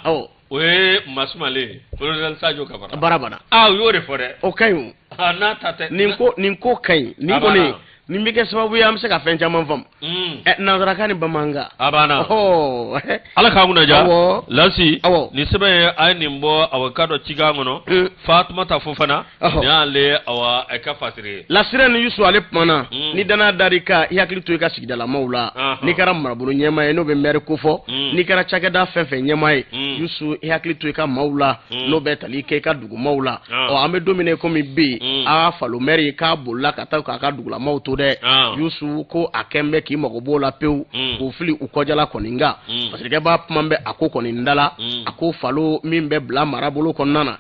Speaker 2: O ye Masumale colonel Sadio Kamara.
Speaker 1: Baara banna.
Speaker 2: Aa, u y'o de fɔ dɛ.
Speaker 1: O ka ɲi o.
Speaker 2: Aa, n'a ta tɛ.
Speaker 1: Nin ko ka ɲi. Nin
Speaker 2: A banna.
Speaker 1: kɔni, nin bɛ kɛ sababu ye an bɛ se ka fɛn caman faamu. Ɛ, nanzarakan ni bamanankan.
Speaker 2: A banna.
Speaker 1: Ɔhɔ.
Speaker 2: Ala k'an kunna diya. Lasi,
Speaker 1: Awɔ.
Speaker 2: nin sɛbɛn ye, a ye nin bɔ awa ka dɔn cikan kɔnɔ. Fatumata Fofana. Nin y'ale, awa, a ka fasiri ye.
Speaker 1: La Sirène, Yusu, ale kumana. Ni danaya dar'i kan, i hakili to i ka sigidalamaw la. N'i kɛra marabolo ɲɛmaa ye, n'o bɛ maire ko fɔ, n'i kɛra cakɛda fɛn fɛn ɲɛmaa ye, Yusu, i hakili to i ka maaw la, n'o bɛ tali kɛ i ka dugumaw la. Ɔ, an bɛ don min na i komi bi, a Falo maire k'a bolila ka taa k'a ka dugulamaw to dɛ. Yusu ko a kɛn bɛ k'i mago b'o la pewu, k'o fili u kɔjala kɔni kan. Parce que b'a kuma bɛ a ko kɔni da la, a ko Falo min bɛ bila marabolo kɔnɔna na,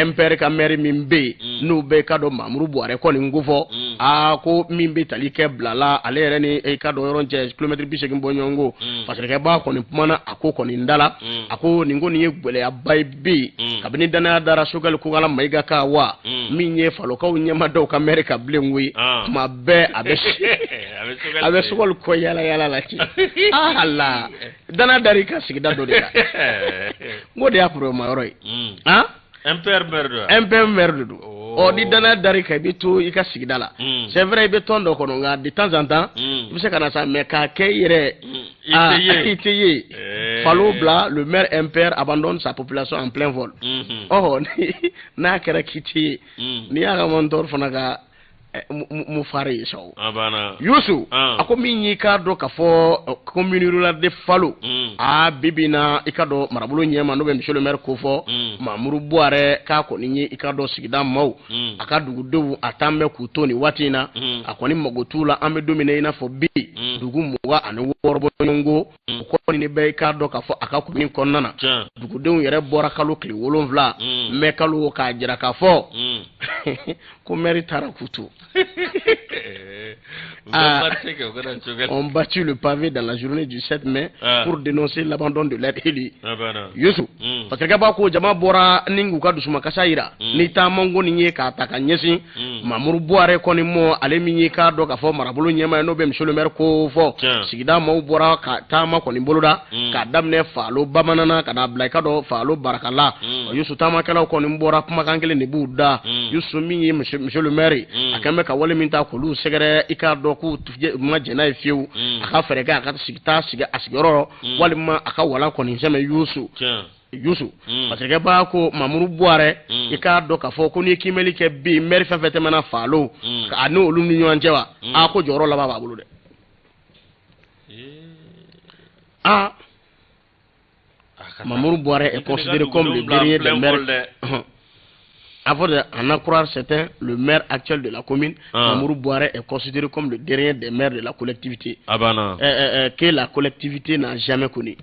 Speaker 1: MPR ka maire min bɛ yen, n'u bɛ ka dɔn Mamuru Buwarɛ kɔni ko fɔ, aa, ko min bɛ tali kɛ bilala ale yɛrɛ ni i ka dɔn yɔrɔ cɛ kilomɛtiri 80 bɔ ɲɔgɔn ko. Parce que b'a kɔni kumana a ko kɔni da la, a ko nin ko nin ye gɛlɛyaba ye bi, kabini danaya dara Sogɛli Kokala Mayiga kan wa, min ye Falokaw ɲɛma dɔw ka maire ka bilen koyi, tuma bɛɛ a bɛ Sogɛli kɔ yala yala la ci. Ala, danaya dar'i ka sigida dɔ de la, n ko de y'a problème yɔrɔ ye han.
Speaker 2: MPR maire don.
Speaker 1: MPR maire de don. Ɔ, ni danaya dar'i kan, i bɛ to i ka sigida la. C'est vrai, i bɛ tɔn dɔ kɔnɔ, nka de temps en temps i bɛ se ka na sa, mais k'a kɛ i yɛrɛ,
Speaker 2: I tɛ ye.
Speaker 1: I tɛ ye. Falo bila, le maire MPR abandonne sa population en plein vol. Ɔ, n'a kɛra k'i tɛ ye, n'i y'a ka mentor fana ka mu fari ye sa o.
Speaker 2: A banna.
Speaker 1: Yusu, a ko min y'i k'a dɔn k'a fɔ commune rurale de Falo, aa, bi bi in na, i ka dɔn marabolo ɲɛma, n'o bɛ monsieur le maire ko fɔ, Mamuru Buwarɛ, k'a kɔni ye i ka dɔn sigida maaw, a ka dugudenw, a t'an bɛ k'u to nin waati in na, a kɔni mago t'u la. An bɛ don min na i n'a fɔ bi, dugu 26 bɔ ɲɔgɔn ko, o kɔni bɛ i k'a dɔn k'a fɔ a ka commune kɔnɔna na, dugudenw yɛrɛ bɔra kalo tile 7 mɛ kalo, k'a jira k'a fɔ ko maire taara k'u to. Ah, ont battu le pavé dans la journée du 7 mai pour dénoncer l'abandon de leur élu. Yusu, parce que b'a ko jama bɔra ni k'u ka dusumakasa yira ni taamanko nin ye k'a ta ka ɲɛsin Mamuru Buwarɛ kɔni mɔ, ale min ye k'a dɔn k'a fɔ marabolo ɲɛmaa ye, n'o bɛ monsieur le maire ko fɔ. Sigida maaw bɔra ka taama kɔni boloda k'a daminɛ Falo Bamanana ka n'a bila i ka dɔn Falo Barakala. Yusu, taamakɛlaw kɔni bɔra, kumakan kelen de b'u da. Yusu, min ye monsieur le maire, a kɛn bɛ ka wale min ta k'olu sɛgɛrɛ, i k'a dɔn k'u ma jɛn n'a ye fiyewu. A ka fɛɛrɛ kɛ a ka sigi taa sigi a sigiyɔrɔ, walima a ka walan kɔni sɛmɛ. Yusu, parce que b'a ko Mamuru Buwarɛ, i k'a dɔn k'a fɔ ko n'i ye kiimɛli kɛ bi, maire fɛn fɛn tɛmɛna Falo a n'olu ni ɲɔgɔn cɛ wa, a ko jɔyɔrɔ laban b'a bolo dɛ. Ah, Mamourou Boiré est considéré comme le dernier des maires. Avant de en en croire certains, le maire actuel de la commune, Mamourou Boiré, est considéré comme le dernier des maires de la collectivité.
Speaker 2: A banna.
Speaker 1: Que la collectivité n'a jamais connu.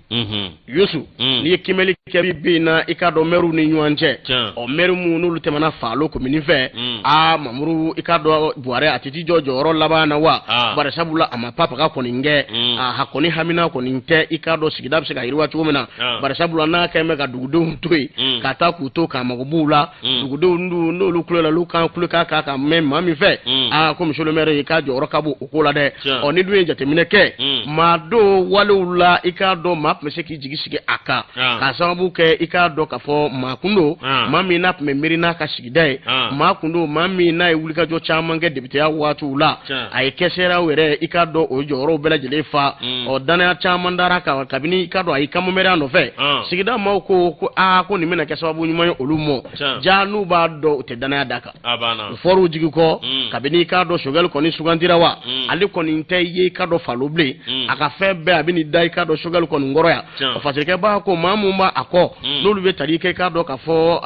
Speaker 1: Yusu, n'i ye kiimɛli kɛ bi bi in na, i k'a dɔn maires ni ɲɔgɔn cɛ, ɔ, maire mun n'olu tɛmɛna Falo commune fɛ, aa, Mamourou, i k'a dɔn Buwarɛ, a tɛ t'i jɔ jɔyɔrɔ laban na wa, bari sabula a ma papaga kɔni kɛ, a kɔni hamina kɔni tɛ i k'a dɔn sigida bɛ se ka yiriwa cogo min na, bari sabula n'a kɛn bɛ ka dugudenw to yen, ka taa k'u to k'a mago b'u la, dugudenw N'olu kulo la, olu kan kulo ka kan ka mɛn maa min fɛ, aa, ko monsieur le maire, i ka jɔyɔrɔ ka bon o ko la dɛ. Ɔ, ni dun ye jateminɛ kɛ, maa don walew la, i k'a dɔn maa tun bɛ se k'i jigi sigi a kan, k'a sababu kɛ i k'a dɔn k'a fɔ maa kun don, maa min n'a tun bɛ miiri n'a ka sigida ye, maa kun don, maa min n'a ye wulikajɔ caman kɛ députéya waatiw la, a ye kɛsɛraw yɛrɛ, i k'a dɔn o jɔyɔrɔw bɛɛ lajɛlen fa. Ɔ, danaya caman dara kan kabini i k'a dɔn a y'i kanbɔ mɛriya nɔfɛ. Sigida maaw ko aa, ko nin bɛna kɛ sababu ɲuman ye olu mɔ. Ja n'u b'a dɔn u tɛ danaya da kan, u fɔr'u jigi kɔ kabini i k'a dɔn Choguel kɔni sugandira wa, ale kɔni tɛ ye i k'a dɔn falo bilen, a ka fɛn bɛɛ a bɛ nin da i k'a dɔn Choguel kɔni kɔrɔ yan. O fasirikɛbaa ko maa mun b'a a kɔ, n'olu bɛ tali kɛ i k'a dɔn k'a fɔ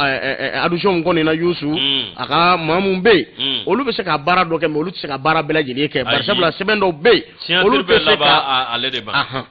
Speaker 1: addition kɔni na, Yusu, a ka maa mun bɛ yen, olu bɛ se ka baara dɔ kɛ, mais olu tɛ se ka baara bɛɛ lajɛlen kɛ, barisabula sɛbɛn dɔw bɛ yen,
Speaker 2: olu tɛ se ka ale de ma.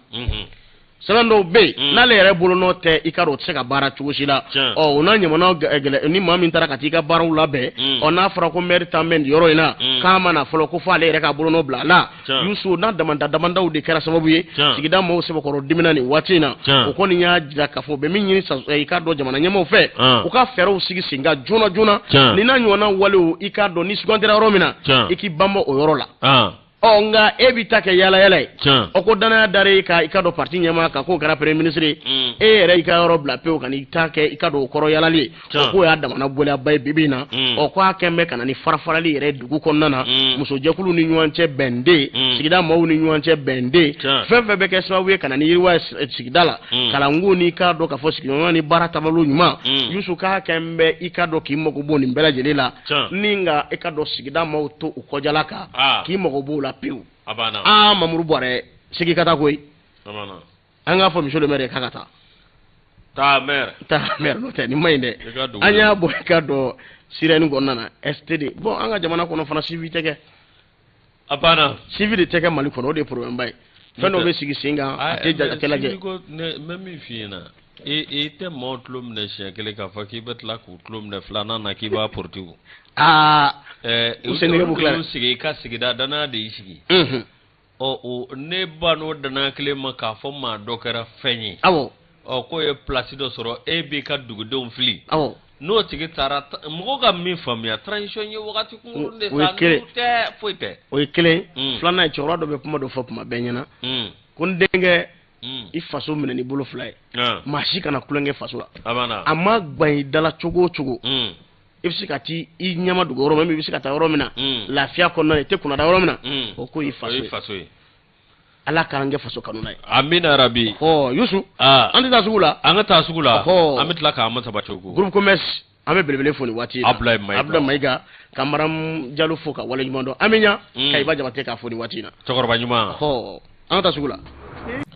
Speaker 1: Sɛbɛn dɔw bɛ yen, n'ale yɛrɛ bolonɔ tɛ, i ka dɔn o tɛ se ka baara cogo si la. Ɔ, o n'a ɲamana gɛlɛ, ni maa min taara ka t'i ka baaraw labɛn, ɔ, n'a fɔra ko maire tan bɛ nin yɔrɔ in na, k'a ma na fɔlɔ, ko fo ale yɛrɛ ka bolonɔ bila a la. Yusu, n'a damanda damandaw de kɛra sababu ye, sigida maaw sɛbɛkɔrɔ dimina nin waati in na. O kɔni y'a jira k'a fɔ u bɛ min ɲini i k'a dɔn jamana ɲɛmaaw fɛ, u ka fɛɛrɛw sigi sen kan joona joona. Nin n'a ɲɔgɔnna walew, i k'a dɔn ni sugandira yɔrɔ min na, i k'i banba o yɔrɔ la. Ɔ, nka e b'i ta kɛ yala yala ye. Ɔ, ko danaya dara e kan, i ka dɔn parti ɲɛmaa kan, k'o kɛra premier ministre ye, e yɛrɛ i ka yɔrɔ bila pewu ka n'i ta kɛ i ka dɔn o kɔrɔ yalali ye. Ɔ, k'o y'a damana gɛlɛyaba ye bibi in na. Ɔ, ko a kɛn bɛ ka na ni farafarali yɛrɛ dugu kɔnɔna na, musojɛkulu ni ɲɔgɔn cɛ bɛnden, sigida maaw ni ɲɔgɔn cɛ bɛnden, fɛn fɛn bɛ kɛ sababu ye ka na ni yiriwa ye sigida la, kalanko n'i k'a dɔn k'a fɔ sigiɲɔgɔnya ni baara taabolo ɲuman. Yusu, k'a kɛn bɛ i k'a dɔn k'i mago bɔ nin bɛɛ lajɛlen la, ni nka i ka dɔn sigida maaw to u kɔjala kan, k'i mago b'o la pewu. Aa, Mamuru Buwarɛ, sigi ka taa koyi. An k'a fɔ monsieur le maire k'a ka taa.
Speaker 2: Taa maire.
Speaker 1: Taa maire, n'o tɛ nin ma ɲi dɛ. An y'a bɔ i ka dɔn sirɛni kɔnɔna na STD. Bon, an ka jamana kɔnɔ fana, suivi tɛ kɛ.
Speaker 2: A banna.
Speaker 1: Suivi de tɛ kɛ Mali kɔnɔ, o de ye problème ba ye. Fɛn dɔw bɛ sigi sen kan, a tɛ a tɛ lajɛ.
Speaker 2: N bɛ min f'i ɲɛna, i tɛ maaw tulo minɛ siɲɛ kelen k'a fɔ k'i bɛ tila k'u tulo minɛ filanan na k'i b'a poroti.
Speaker 1: Aa,
Speaker 2: u
Speaker 1: sen b'u
Speaker 2: tila. Sigi i ka sigida, danaya de y'i sigi. Ɔ, o ne ba n'o danaya kelen ma k'a fɔ maa dɔ kɛra fɛn ye. Ɔ, k'o ye place dɔ sɔrɔ, e b'i ka dugudenw fili. N'o tigi taara, mɔgɔ ka min faamuya, transition ye wagati kunkurun de sa, n'o tɛ foyi tɛ.
Speaker 1: O ye kelen. Filanan ye, cɛkɔrɔba dɔ bɛ kuma dɔ fɔ kuma bɛɛ ɲɛna, ko n denkɛ, i faso minɛ ni bolo fila ye, maa si kana tulonkɛ faso la. A ma gan i dala cogo o cogo, i bɛ se ka t'i i ɲɛma dugu yɔrɔ min, i bɛ se ka taa yɔrɔ min na lafiya kɔnɔna na, i tɛ kunnada yɔrɔ min na, o ko y'i faso ye. Ala k'an kɛ faso kanu ye.
Speaker 2: Amina rabi.
Speaker 1: Ɔ, Yusu, an tɛ taa sugu la?
Speaker 2: An ka taa sugu la, an bɛ tila k'an ma sabati ko.
Speaker 1: Groupe commerce, an bɛ belebele fo nin waati in na.
Speaker 2: Abulaye Mayiga.
Speaker 1: Abulaye Mayiga ka Maram Jalo fo ka waleɲuman dɔn. An bɛ ɲa Kayiba Jabate k'a fo nin waati in na.
Speaker 2: Cɛkɔrɔba ɲuman.
Speaker 1: Ɔ, an ka taa sugu la.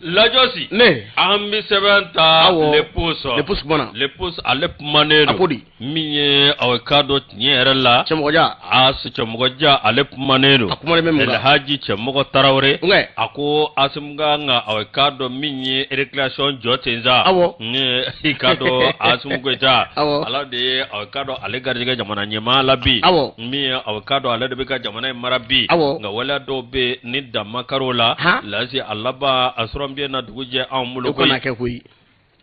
Speaker 2: Lajɔsi.
Speaker 1: Ne.
Speaker 2: An bɛ sɛbɛn ta. Le Poste.
Speaker 1: Le Poste kumana.
Speaker 2: Le Poste, ale kumanen don.
Speaker 1: A ko di?
Speaker 2: Min ye aw k'a dɔn tiɲɛ yɛrɛ la.
Speaker 1: Cɛmɔgɔja.
Speaker 2: A, Cɛmɔgɔja, ale kumanen don.
Speaker 1: A kumanen bɛ mun
Speaker 2: kan? Elhaji Cɛmɔgɔ Tarawele. A ko Asimu kan ka aw k'a dɔn min ye récréation jɔ ten sa. Ne i k'a dɔn Asimu Goyita. Ala de ye aw k'a dɔn ale garijɛgɛ jamana ɲɛmaa la bi. Min ye aw k'a dɔn ale de bɛ ka jamana in mara bi. Nka waleya dɔw bɛ yen ni dan ma kari o la. Lasi a laban a sɔrɔ bɛ na dugu jɛ anw bolo
Speaker 1: koyi. O kana kɛ koyi.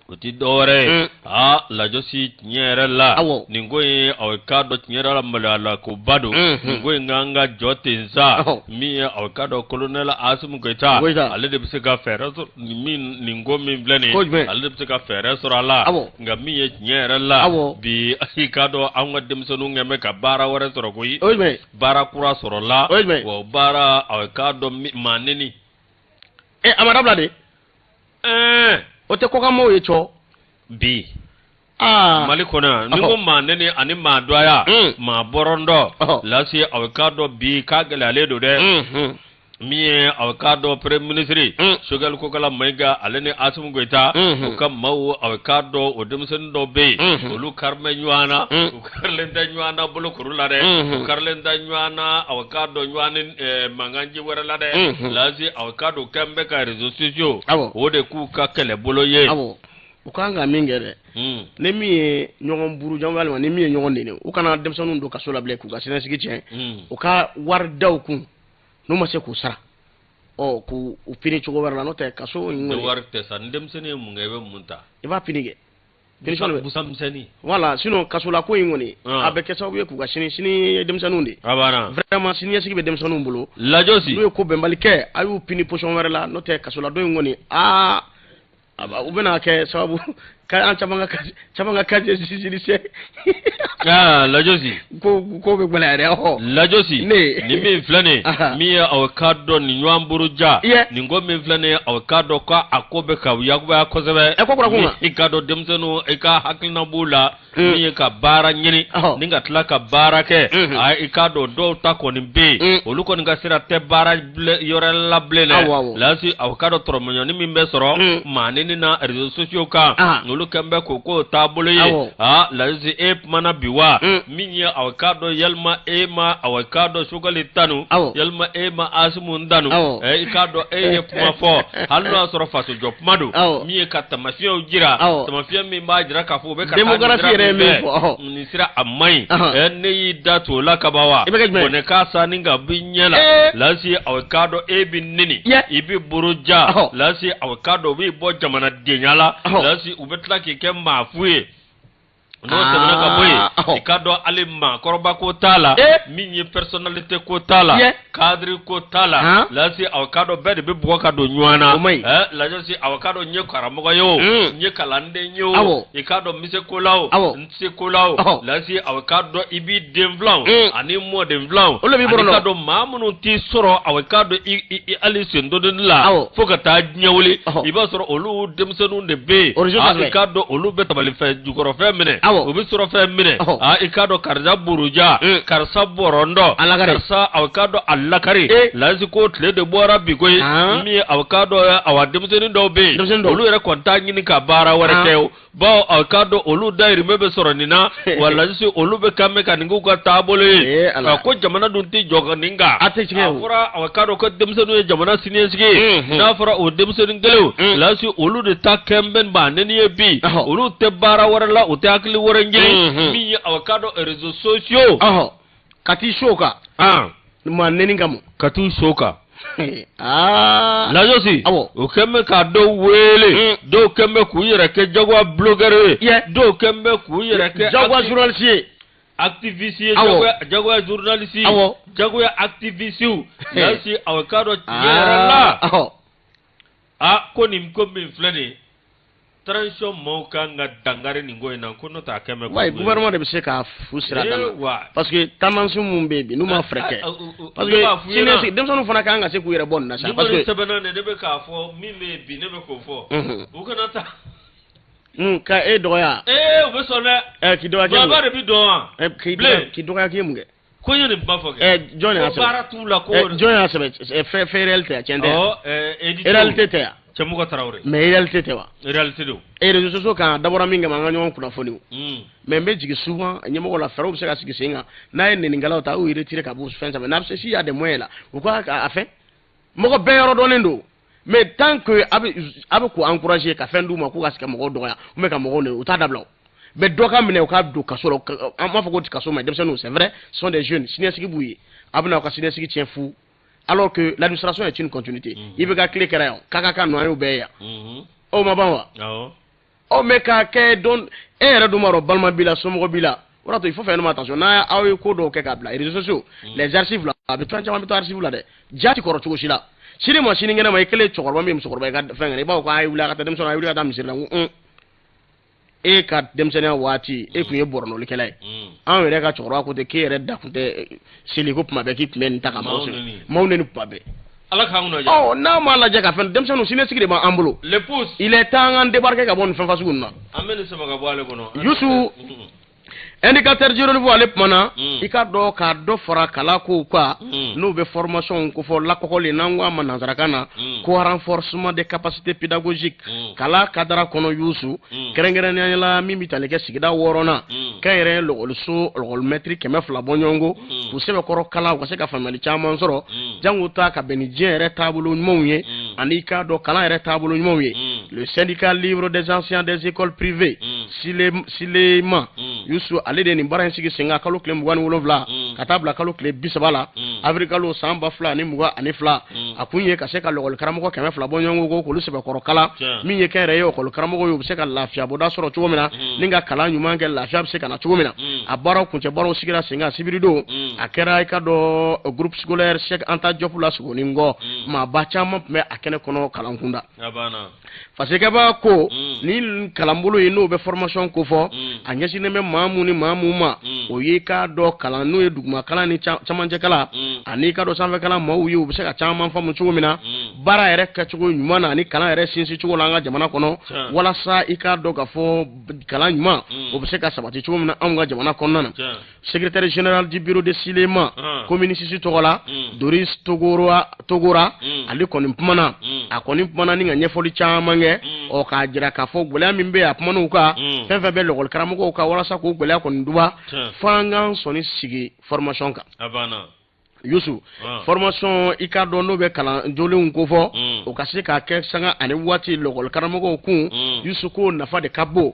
Speaker 2: O tɛ dɔwɛrɛ ye, aa, Lajɔsi, tiɲɛ yɛrɛ la, nin ko in, aw k'a dɔn tiɲɛ yɛrɛ la, maloyala koba don. Nin ko in kan ka jɔ ten sa. Min ye aw k'a dɔn colonel Asimu Goyita, ale de bɛ se ka fɛɛrɛ sɔrɔ min nin ko min filɛ nin ye, ale de bɛ se ka fɛɛrɛ sɔrɔ a la. Nka min ye tiɲɛ yɛrɛ la, bi i k'a dɔn anw ka denmisɛnninw kɛn bɛ ka baara wɛrɛ sɔrɔ koyi, baara kura sɔrɔ la, wa baara, aw k'a dɔn maa neni.
Speaker 1: Ɛ, a ma dabila de. O tɛ kɔkanmɔgɔw ye cɔ.
Speaker 2: Bi aa, Mali kɔnɔ yan, ni ko maa neni ani maa dɔgɔya, maa bɔrɔntɔ, lasi aw k'a dɔn bi k'a gɛlɛyalen don dɛ. Min ye aw k'a dɔn premier ministre Choguel Kokala Mayiga, ale ni Asimu Goyita, u ka maaw, aw k'a dɔn o denmisɛnnin dɔw bɛ yen, olu karilen ɲɔgɔn na, u karilen tɛ ɲɔgɔn na bolokuru la dɛ, u karilen tɛ ɲɔgɔn na, aw k'a dɔn ɲɔgɔn ni mankanji wɛrɛ la dɛ. Lasi aw k'a dɔn kɛn bɛ ka réseaux sociaux o de k'u ka kɛlɛbolo ye.
Speaker 1: U kan ka min kɛ dɛ, ni min ye ɲɔgɔn buruja walima ni min ye ɲɔgɔn neni, u kana denmisɛnninw don kaso la bilen k'u ka siniɲɛsigi tiɲɛ. U ka wari da u kun, n'u ma se k'u sara, ɔ, k'u u pini cogo wɛrɛ la, n'o tɛ kaso in
Speaker 2: kɔni. Wari tɛ sa, ni denmisɛnnin ye mun kɛ, i bɛ mun ta?
Speaker 1: I b'a pini kɛ. Punition de bɛ
Speaker 2: busan misɛnnin.
Speaker 1: Voilà, sinon kasola ko in kɔni, a bɛ kɛ sababu ye k'u ka sini sini ye denmisɛnninw de.
Speaker 2: A banna.
Speaker 1: Vraiment, siniɲɛsigi bɛ denmisɛnninw bolo.
Speaker 2: Lajɔsi.
Speaker 1: N'u ye ko bɛnbali kɛ, a y'u puni position wɛrɛ la, n'o tɛ kasola don in kɔni, aa, u bɛna kɛ sababu ka an caman ka casier judiciaire.
Speaker 2: Aa, Lajɔsi.
Speaker 1: Ko bɛ gɛlɛya dɛ, ɔhɔ.
Speaker 2: Lajɔsi.
Speaker 1: Ne.
Speaker 2: Nin min filɛ nin ye, min ye aw k'a dɔn nin ɲɔgɔn buruja. Nin ko min filɛ nin ye, aw k'a dɔn ko a ko bɛ ka yakubaya kosɛbɛ.
Speaker 1: Ɛ, ko kura kun.
Speaker 2: I k'a dɔn denmisɛnninw, i ka hakilina b'u la. Min ye ka baara ɲini ni ka tila ka baara kɛ, a i k'a dɔn dɔw ta kɔni bɛ yen, olu kɔni ka sira tɛ baara yɔrɔ la bilen dɛ. Lasi, aw k'a dɔn tɔrɔmɔɲɔni min bɛ sɔrɔ maanini na réseaux sociaux kan, olu kɛn bɛ k'o k'o taabolo ye. Aa, Lasi, e kumana bi wa min ye aw k'a dɔn yalima e ma aw k'a dɔn Choguel tanu, yalima e ma Assimi tanu, i k'a dɔn e ye kuma fɔ, hali n'o y'a sɔrɔ fasojɔ kuma don, min ye ka taamasiyɛnw jira, taamasiyɛn min b'a jira k'a fɔ u bɛ ka
Speaker 1: taa yɛrɛ ye min fɔ,
Speaker 2: nin sira a man ɲi, ne y'i da to o la kaban wa bɔnɛ k'a sa ni ka bi ɲɛ la. Lasi, aw k'a dɔn e bɛ neni, i bɛ buruja. Lasi, aw k'a dɔn u b'i bɔ jamanadenya la. Lasi, u bɛ tila k'i kɛ maa fu ye. N'o tɛmɛna ka bɔ yen, i k'a dɔn hali maakɔrɔba ko t'a la, min ye personnalité ko t'a la, cadre ko t'a la. Lasi, aw k'a dɔn bɛɛ de bɛ bugɔ ka don ɲɔgɔn na. Lasi, aw k'a dɔn n ye karamɔgɔ ye o, n ye kalanden ye o, i k'a dɔn n bɛ se ko la o, n tɛ se ko la o. Lasi, aw k'a dɔn i b'i den filanw ani mɔden filanw, ani k'a dɔn maa minnu t'i sɔrɔ, aw k'a dɔn i hali sendonni la fo ka taa diɲɛ wuli, i b'a sɔrɔ olu denmisɛnninw de bɛ yen. I k'a dɔn olu bɛ tabalifɛn jukɔrɔfɛn minɛ, u bɛ sɔrɔ fɛn minɛ. I k'a dɔn karisa buruja, karisa bɔrɔndɔ, karisa aw k'a dɔn a lakari. Lasi, ko tile de bɔra bi koyi. Min ye aw k'a dɔn awa denmisɛnnin dɔw bɛ yen, olu yɛrɛ kɔni t'a ɲini ka baara wɛrɛ kɛ o, bawo aw k'a dɔn olu dayirimɛ bɛ sɔrɔ nin na wa. Lasi, olu bɛ kan bɛ ka nin k'u ka taabolo ye, ko jamana dun tɛ jɔ ka nin kan.
Speaker 1: A tɛ tiɲɛ.
Speaker 2: A fɔra aw k'a dɔn ko denmisɛnninw ye jamana siniɲɛsigi ye. N'a fɔra o denmisɛnnin kelenw, lasi, olu de ta kɛn bɛ maa nɛni ye bi. Olu tɛ baara wɛrɛ la, u tɛ hakili wɛrɛ ɲini, min ye aw k'a dɔn réseaux sociaux.
Speaker 1: Ka t'i so kan maa nɛni kama.
Speaker 2: Ka t'u so kan. Lajɔsi, o kɛn bɛ ka dɔw wele, dɔw kɛn bɛ k'u yɛrɛ kɛ jagoya blogueur ye, dɔw kɛn bɛ k'u yɛrɛ kɛ
Speaker 1: jagoya journaliste ye,
Speaker 2: activiste ye, jagoya journaliste, jagoya activiste. Lasi, aw k'a dɔn tiɲɛ yɛrɛ la, a ko nin ko min filɛ nin ye, transition maaw kan ka dankari nin ko in na, ko n'o tɛ a kɛ mɛn.
Speaker 1: Wayi, gouvernement de bɛ se ka fu sira d'a ma, parce que tendance mun bɛ yen bi, n'u ma fɛɛrɛ kɛ, parce que siniɲɛsigi denmisɛnninw fana kan ka se k'u yɛrɛ bɔ nin na sa.
Speaker 2: Parce que sɛbɛnna de, ne bɛ k'a fɔ min bɛ yen bi, ne bɛ k'o fɔ, u kana taa.
Speaker 1: Ka e dɔgɔya.
Speaker 2: Ee, u bɛ sɔn dɛ.
Speaker 1: Ɛ, k'i dɔgɔya k'e mun
Speaker 2: kɛ? De bɛ dɔn wa.
Speaker 1: K'i dɔgɔya k'e mun kɛ?
Speaker 2: Ko n ye nin kuma fɔ kɛ.
Speaker 1: Ɛ, jɔn y'a
Speaker 2: sɛbɛn? Ko baara t'u la ko.
Speaker 1: Jɔn y'a sɛbɛn? Fɛn réel tɛ yan, tiɲɛ tɛ yan? Réalité tɛ yan.
Speaker 2: Cɛmɔgɔ Tarawele.
Speaker 1: Mais réalité tɛ wa?
Speaker 2: Réalité don.
Speaker 1: Et réseaux sociaux kan, a dabɔra min kama, an ka ɲɔgɔn kunnafoni o. Mais n bɛ jigin souvent ɲɛmɔgɔ la, fɛɛrɛw bɛ se ka sigi sen kan n'a ye nɛnikɛlaw ta, y'u retirer ka bɔ fɛn sanfɛ, n'a bɛ se, s'il y a des moyens là, u ka a fɛn mɔgɔ bɛɛ yɔrɔ dɔnnen don. Mais tant que a bɛ k'u encourager ka fɛn d'u ma k'u ka se ka mɔgɔw dɔgɔya ou bien ka mɔgɔw nɛni, u t'a dabila o. Mais dɔ ka minɛ, u ka don kaso la, an b'a fɔ ko kaso ma denmisɛnninw, c'est vrai, ce sont des jeunes, siniɲɛsigi b'u ye, a bɛna aw ka siniɲɛsigi tiɲɛ fu, alors que l'administration est une continuité. I bɛ ka tile kɛra yan, k'a ka nɔ, an y'o bɛɛ ye yan. O ma ban wa? Ɔ, mais k'a kɛ don e yɛrɛ dun b'a dɔn balima b'i la, somɔgɔ b'i la, o de y'a to il faut faire attention n'a aw ye ko dɔw kɛ k'a bila réseaux sociaux, les archives la, a bɛ fɛn caman bɛ to archive la dɛ, ja ti kɔrɔ cogo si la. Sini ma sinikɛnɛ ma, i kɛlen cɛkɔrɔba min ye musokɔrɔba, i ka fɛn kɛ, i b'a fɔ ko a ye wuli a ka taa denmisɛnninw, a ye wuli ka taa misiri la, n ko un, e ka denmisɛnninya waati e tun ye bɔrɔnɔlikɛla ye. Anw yɛrɛ ka cɛkɔrɔba ko ten k'e yɛrɛ da tun tɛ seli ko tuma bɛɛ k'i tun bɛ nin ta ka maaw sɛgɛn, maaw neni tuma bɛɛ.
Speaker 2: Ala k'an kunna
Speaker 1: diya. Ɔ, n'a m'a lajɛ ka fɛn, denmisɛnninw siniɲɛsigi de b'an bolo.
Speaker 2: Le pouce.
Speaker 1: Il est temps an débarquer ka bɔ nin fɛn fasugu ninnu na.
Speaker 2: An bɛ nin sama ka bɔ ale kɔnɔ.
Speaker 1: Yusu, indicateur du renouveau, ale kumana, i ka dɔn k'a dɔ fara kala kow kan, n'o bɛ formation ko fɔ lakɔkɔli, n'an ko a ma nansarakan na ko renforcement des capacités pédagogiques, kala kadara kɔnɔ, Yusu, kɛrɛnkɛrɛnnenya la min bɛ tali kɛ sigida wɔɔrɔnan, kɛnyɛrɛye lɔgɔliso lɔgɔlimɛtiri 200 bɔɲɔgɔnko, k'u sɛbɛkɔrɔ kalan, u ka se ka faamuyali caman sɔrɔ, jango ta ka bɛn ni diɲɛ yɛrɛ taabolo ɲumanw ye, ani i k'a dɔn kalan yɛrɛ taabolo ɲumanw ye. Le syndicat libre des enseignants des écoles privées, Silema Yusu, ale de ye nin baara in sigi sen kan kalo tile 27 ka taa bila kalo tile 30 la, avril kalo san 2022. A kun ye ka se ka lɔkɔli karamɔgɔ 200 bɔ ɲɔgɔn kɔ k'olu sɛbɛkɔrɔ kalan, min ye kɛnyɛrɛye ɔkɔli karamɔgɔ ye, u bɛ se ka lafiya bɔda sɔrɔ cogo min na, ni ka kalan ɲuman kɛ, lafiya bɛ se ka na cogo min na. A baaraw kuncɛ baaraw sigira sen kan sibiridon. A kɛra i ka dɔn groupe scolaire Cheikh Anta Diop la Sogonikɔ. Maaba caman tun bɛ a kɛnɛ kɔnɔ kalan kunda. Fasikɛba ko ni kalanbolo ye, n'o bɛ formation kofɔ, a ɲɛsinnen bɛ maa mun ni maa mun ma, o ye k'a dɔn kalan n'o ye duguma kalan ni camancɛ kalan ani k'a dɔn sanfɛ kalan maaw ye, u bɛ se ka caman faamu cogo min na baara yɛrɛ kɛcogo ɲuman na ani kalan yɛrɛ sinsin cogo la an ka jamana kɔnɔ, walasa i k'a dɔn k'a fɔ kalan ɲuman o bɛ se ka sabati cogo min na anw ka jamana kɔnɔna na. Secrétaire général du bureau de Silema commune 6 tɔgɔ la, Doris Togora, Togora, ale kɔni kumana. A kɔni kumana ni ka ɲɛfɔli caman kɛ, ɔ k'a jira k'a fɔ gɛlɛya min bɛ yen, a kuman'u kan, fɛn fɛn bɛ lɔkɔli karamɔgɔw kan, walasa k'o gɛlɛya kɔni duba, f'an k'an sɔnni sigi formation kan. Yusu, formation i k'a dɔn n'o bɛ kalan jolenw kofɔ, o ka se k'a kɛ sanga ani waati lɔkɔli karamɔgɔw kun. Yusu, k'o nafa de ka bon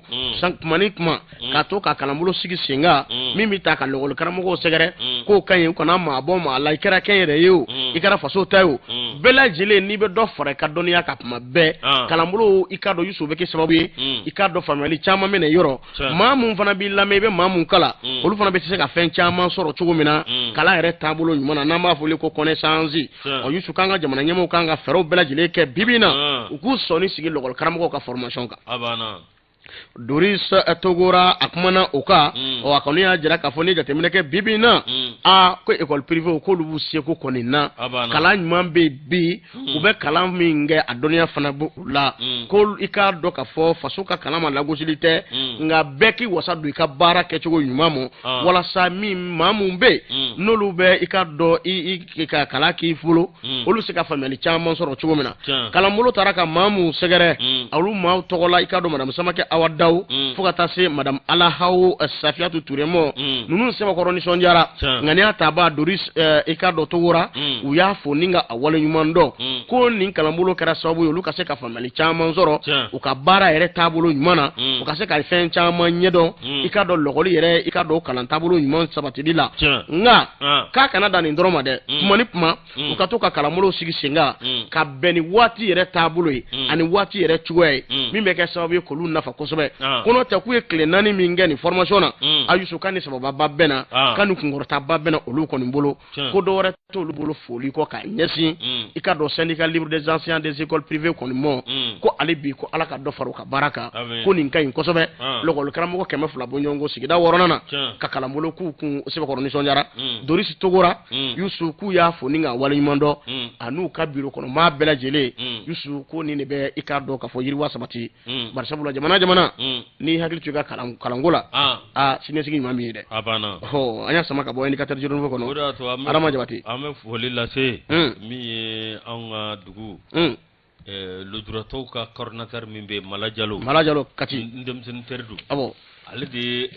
Speaker 1: tuma ni tuma k'a to ka kalanbolo sigi sen kan min bɛ taa ka lɔkɔli karamɔgɔw sɛgɛrɛ, k'o ka ɲi, u kana maa bɔ maa la. I kɛra kɛnyɛrɛye ye o, i kɛra faso ta ye o, bɛɛ lajɛlen n'i bɛ dɔ fara i ka dɔnniya kan tuma bɛɛ, kalanbolo i k'a dɔn, Yusu, o bɛ kɛ sababu ye i k'a dɔn faamuyali caman bɛ na yɔrɔ. Maa mun fana b'i lamɛn, i bɛ maa mun kalan, olu fana bɛ se ka fɛn caman sɔrɔ cogo min na kalan yɛrɛ taabolo ɲuman na, n'an b'a fɔ ko connaissance. Ɔ Yusu, k'an ka jamana ɲɛmɔgɔw kan ka fɛɛrɛw bɛɛ lajɛlen kɛ bibi in na, u k'u sɔnni sigi lɔkɔli karamɔgɔw ka formation kan. Doris Togora, a kumana o kan. Ɔ a kɔni y'a jira k'a fɔ ni jateminɛ kɛ bibi in na, a ko école privée k'olu b'u seko kɔni na, kalan ɲuman bɛ yen bi, u bɛ kalan min kɛ, a dɔnniya fana b'u la. Ko i k'a dɔn k'a fɔ faso ka kalan ma lagosili tɛ, nka bɛɛ k'i wasa don i ka baara kɛcogo ɲuman ma, walasa min maa mun bɛ yen n'olu bɛ i ka dɔn i ka kalan k'i bolo, olu bɛ se ka faamuyali caman sɔrɔ cogo min na. Kalanbolo taara ka maa mun sɛgɛrɛ, olu maaw tɔgɔ la, i ka dɔn madame Samakɛ Awa Daw, fo ka taa se madame Alahaw Safiyatu Ture mɔ, ninnu sɛbɛkɔrɔ nisɔndiyara. Nka n'i y'a ta ba Doris i ka dɔn Togora, u y'a fo ni ka a waleɲuman dɔn ko nin kalanbolo kɛra sababu ye olu ka se ka faamuyali caman sɔrɔ u ka baara yɛrɛ taabolo ɲuman na, u ka se ka fɛn caman ɲɛdɔn i ka dɔn lɔgɔli yɛrɛ, i ka dɔn kalan taabolo ɲuman sabatili la. Nka k'a kana dan nin dɔrɔn ma dɛ, kuma ni kuma u ka to ka kalanbolo sigi sen kan ka bɛn ni waati yɛrɛ taabolo ye ani waati yɛrɛ cogoya ye, min bɛ kɛ sababu ye k'olu nafa kosɛbɛ. Kɔnɔ tɛ k'u ye tile 4 min kɛ nin formation na, Ayusu, k'a ni sabababa bɛnna, k'a ni kunkɔrɔtaba bɛnna olu kɔni bolo, ko dɔ wɛrɛ t'olu bolo foli kɔ k'a ɲɛsin i ka dɔn syndicat libre des enseignants des écoles privées kɔni mɔ, ko ale bi ko Ala ka dɔ fara u ka baara kan, ko nin ka ɲi kosɛbɛ. Lɔkɔli karamɔgɔ 200 bɔɲɔgɔnko sigida wɔɔrɔnan na ka kalanbolo k'u kun, sɛbɛkɔrɔ nisɔndiyara. Doris Togora, Yusu, k'u y'a fo ni ka waleɲuman dɔn, a n'u ka biro kɔnɔ maa bɛɛ lajɛlen. Yusu, ko nin de bɛ i k'a dɔn k'a fɔ yiriwa sabati, bari sabula jamana jamana n'i hakili to i ka kalanko la, aa siniɲɛsigi ɲuman b'i ye dɛ.
Speaker 2: A banna.
Speaker 1: Ɔ an y'a sama ka bɔ indicateur du renouveau kɔnɔ.
Speaker 2: O de y'a to an bɛ
Speaker 1: Adama Jabate,
Speaker 2: an bɛ foli lase min ye anw ka dugu lujuratɔw ka coordinateur min bɛ yen, Mala Jalo.
Speaker 1: Mala Jalo Kati.
Speaker 2: N denmisɛnnin teri don.
Speaker 1: Awɔ.
Speaker 2: Ale de ye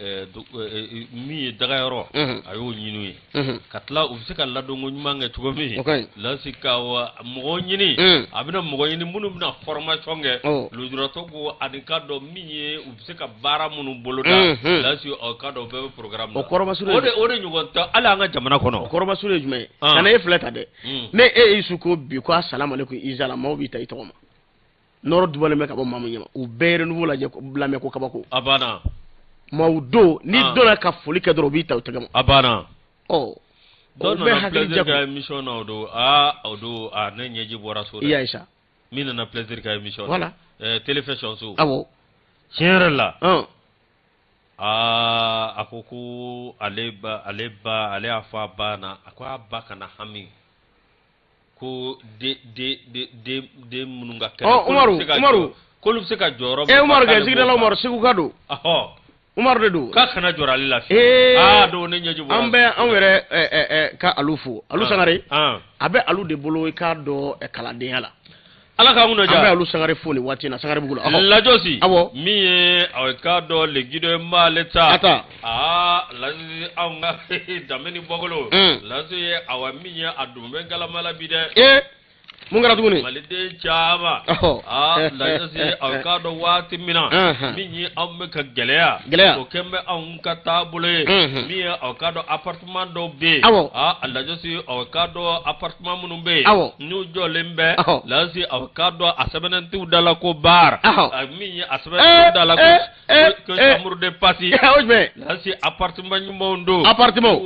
Speaker 2: min ye dagayɔrɔ, a y'o ɲini u ye ka tila u bɛ se ka ladonko ɲuman kɛ cogo min.
Speaker 1: O ka ɲi.
Speaker 2: Lasi ka mɔgɔw ɲini, a bɛna mɔgɔ ɲini minnu bɛna formation kɛ lujuratɔ ko ani ka dɔn min ye u bɛ se ka baara minnu boloda. Lasi, o ka dɔn bɛɛ bɛ programme na.
Speaker 1: O kɔrɔbasuru
Speaker 2: o de o de ɲɔgɔn tɛ hali an ka jamana kɔnɔ.
Speaker 1: O kɔrɔbasuru ye jumɛn ye? Ka na e filɛ ta dɛ, ne e Yusu ko bi ko asalaamalekum Iza la, maaw b'i ta i tɔgɔ ma, nɔrɔ dubalen bɛ ka bɔ maa min ɲɛma, u bɛɛ ye renouveau lajɛ lamɛn ko kabako.
Speaker 2: A banna.
Speaker 1: Maaw don n'i donna ka foli kɛ dɔrɔn, u b'i ta u tɛgɛ ma.
Speaker 2: A banna.
Speaker 1: Ɔ
Speaker 2: dɔw nana plaisir ka émission na o don, aa o don, aa ne ɲɛji bɔra so dɛ.
Speaker 1: I y'a ye sa.
Speaker 2: Min nana plaisir ka émission na.
Speaker 1: Voilà.
Speaker 2: Télé fashion so.
Speaker 1: Awɔ.
Speaker 2: Tiɲɛ yɛrɛ la. Aa a ko ko ale ba, ale ba, ale y'a fɔ a ba na, a ko a ba kana hami ko den den den den minnu ka kɛnɛ.
Speaker 1: Ɔ Umaru, Umaru.
Speaker 2: K'olu bɛ se ka jɔyɔrɔ.
Speaker 1: E Umaru kɛ sigidala Umaru, Segu ka don. Umaru de don.
Speaker 2: K'a kana jɔrɔ ale la fiyewu.
Speaker 1: Ee
Speaker 2: aa don ne ɲɛji bɔra.
Speaker 1: An bɛ anw yɛrɛ ka Alu fo, Alu Sangare. A bɛ Alu de bolo i k'a dɔn kalandenya la.
Speaker 2: Ala k'an kunna
Speaker 1: diya. An bɛ Alu Sangare fo nin waati in na, Sangare bugu la.
Speaker 2: Lajɔsi.
Speaker 1: Awɔ.
Speaker 2: Min ye a k'a dɔn le guide m'ale ta.
Speaker 1: A ta.
Speaker 2: Aa Lasi, anw ka danbe ni bɔkolo. Lasi ye awa min ye a dun bɛ galama la bi dɛ.
Speaker 1: Ee. Mun kɛra tuguni?
Speaker 2: Maliden caman. Aa Lajasi, aw k'a dɔn waati min na min ye anw bɛ ka gɛlɛya,
Speaker 1: gɛlɛya
Speaker 2: o kɛlen bɛ anw ka taabolo ye, min ye aw k'a dɔn appartement dɔw bɛ yen. Aa Lajasi, aw k'a dɔn appartement minnu bɛ yen, n'u jɔlen bɛ, Lajasi, aw k'a dɔn a sɛbɛnnen t'u da la ko bar, min ye a sɛbɛnnen t'u da la ko chambre de passe.
Speaker 1: O jumɛn?
Speaker 2: Lajasi, appartement ɲumanw don.
Speaker 1: Appartement.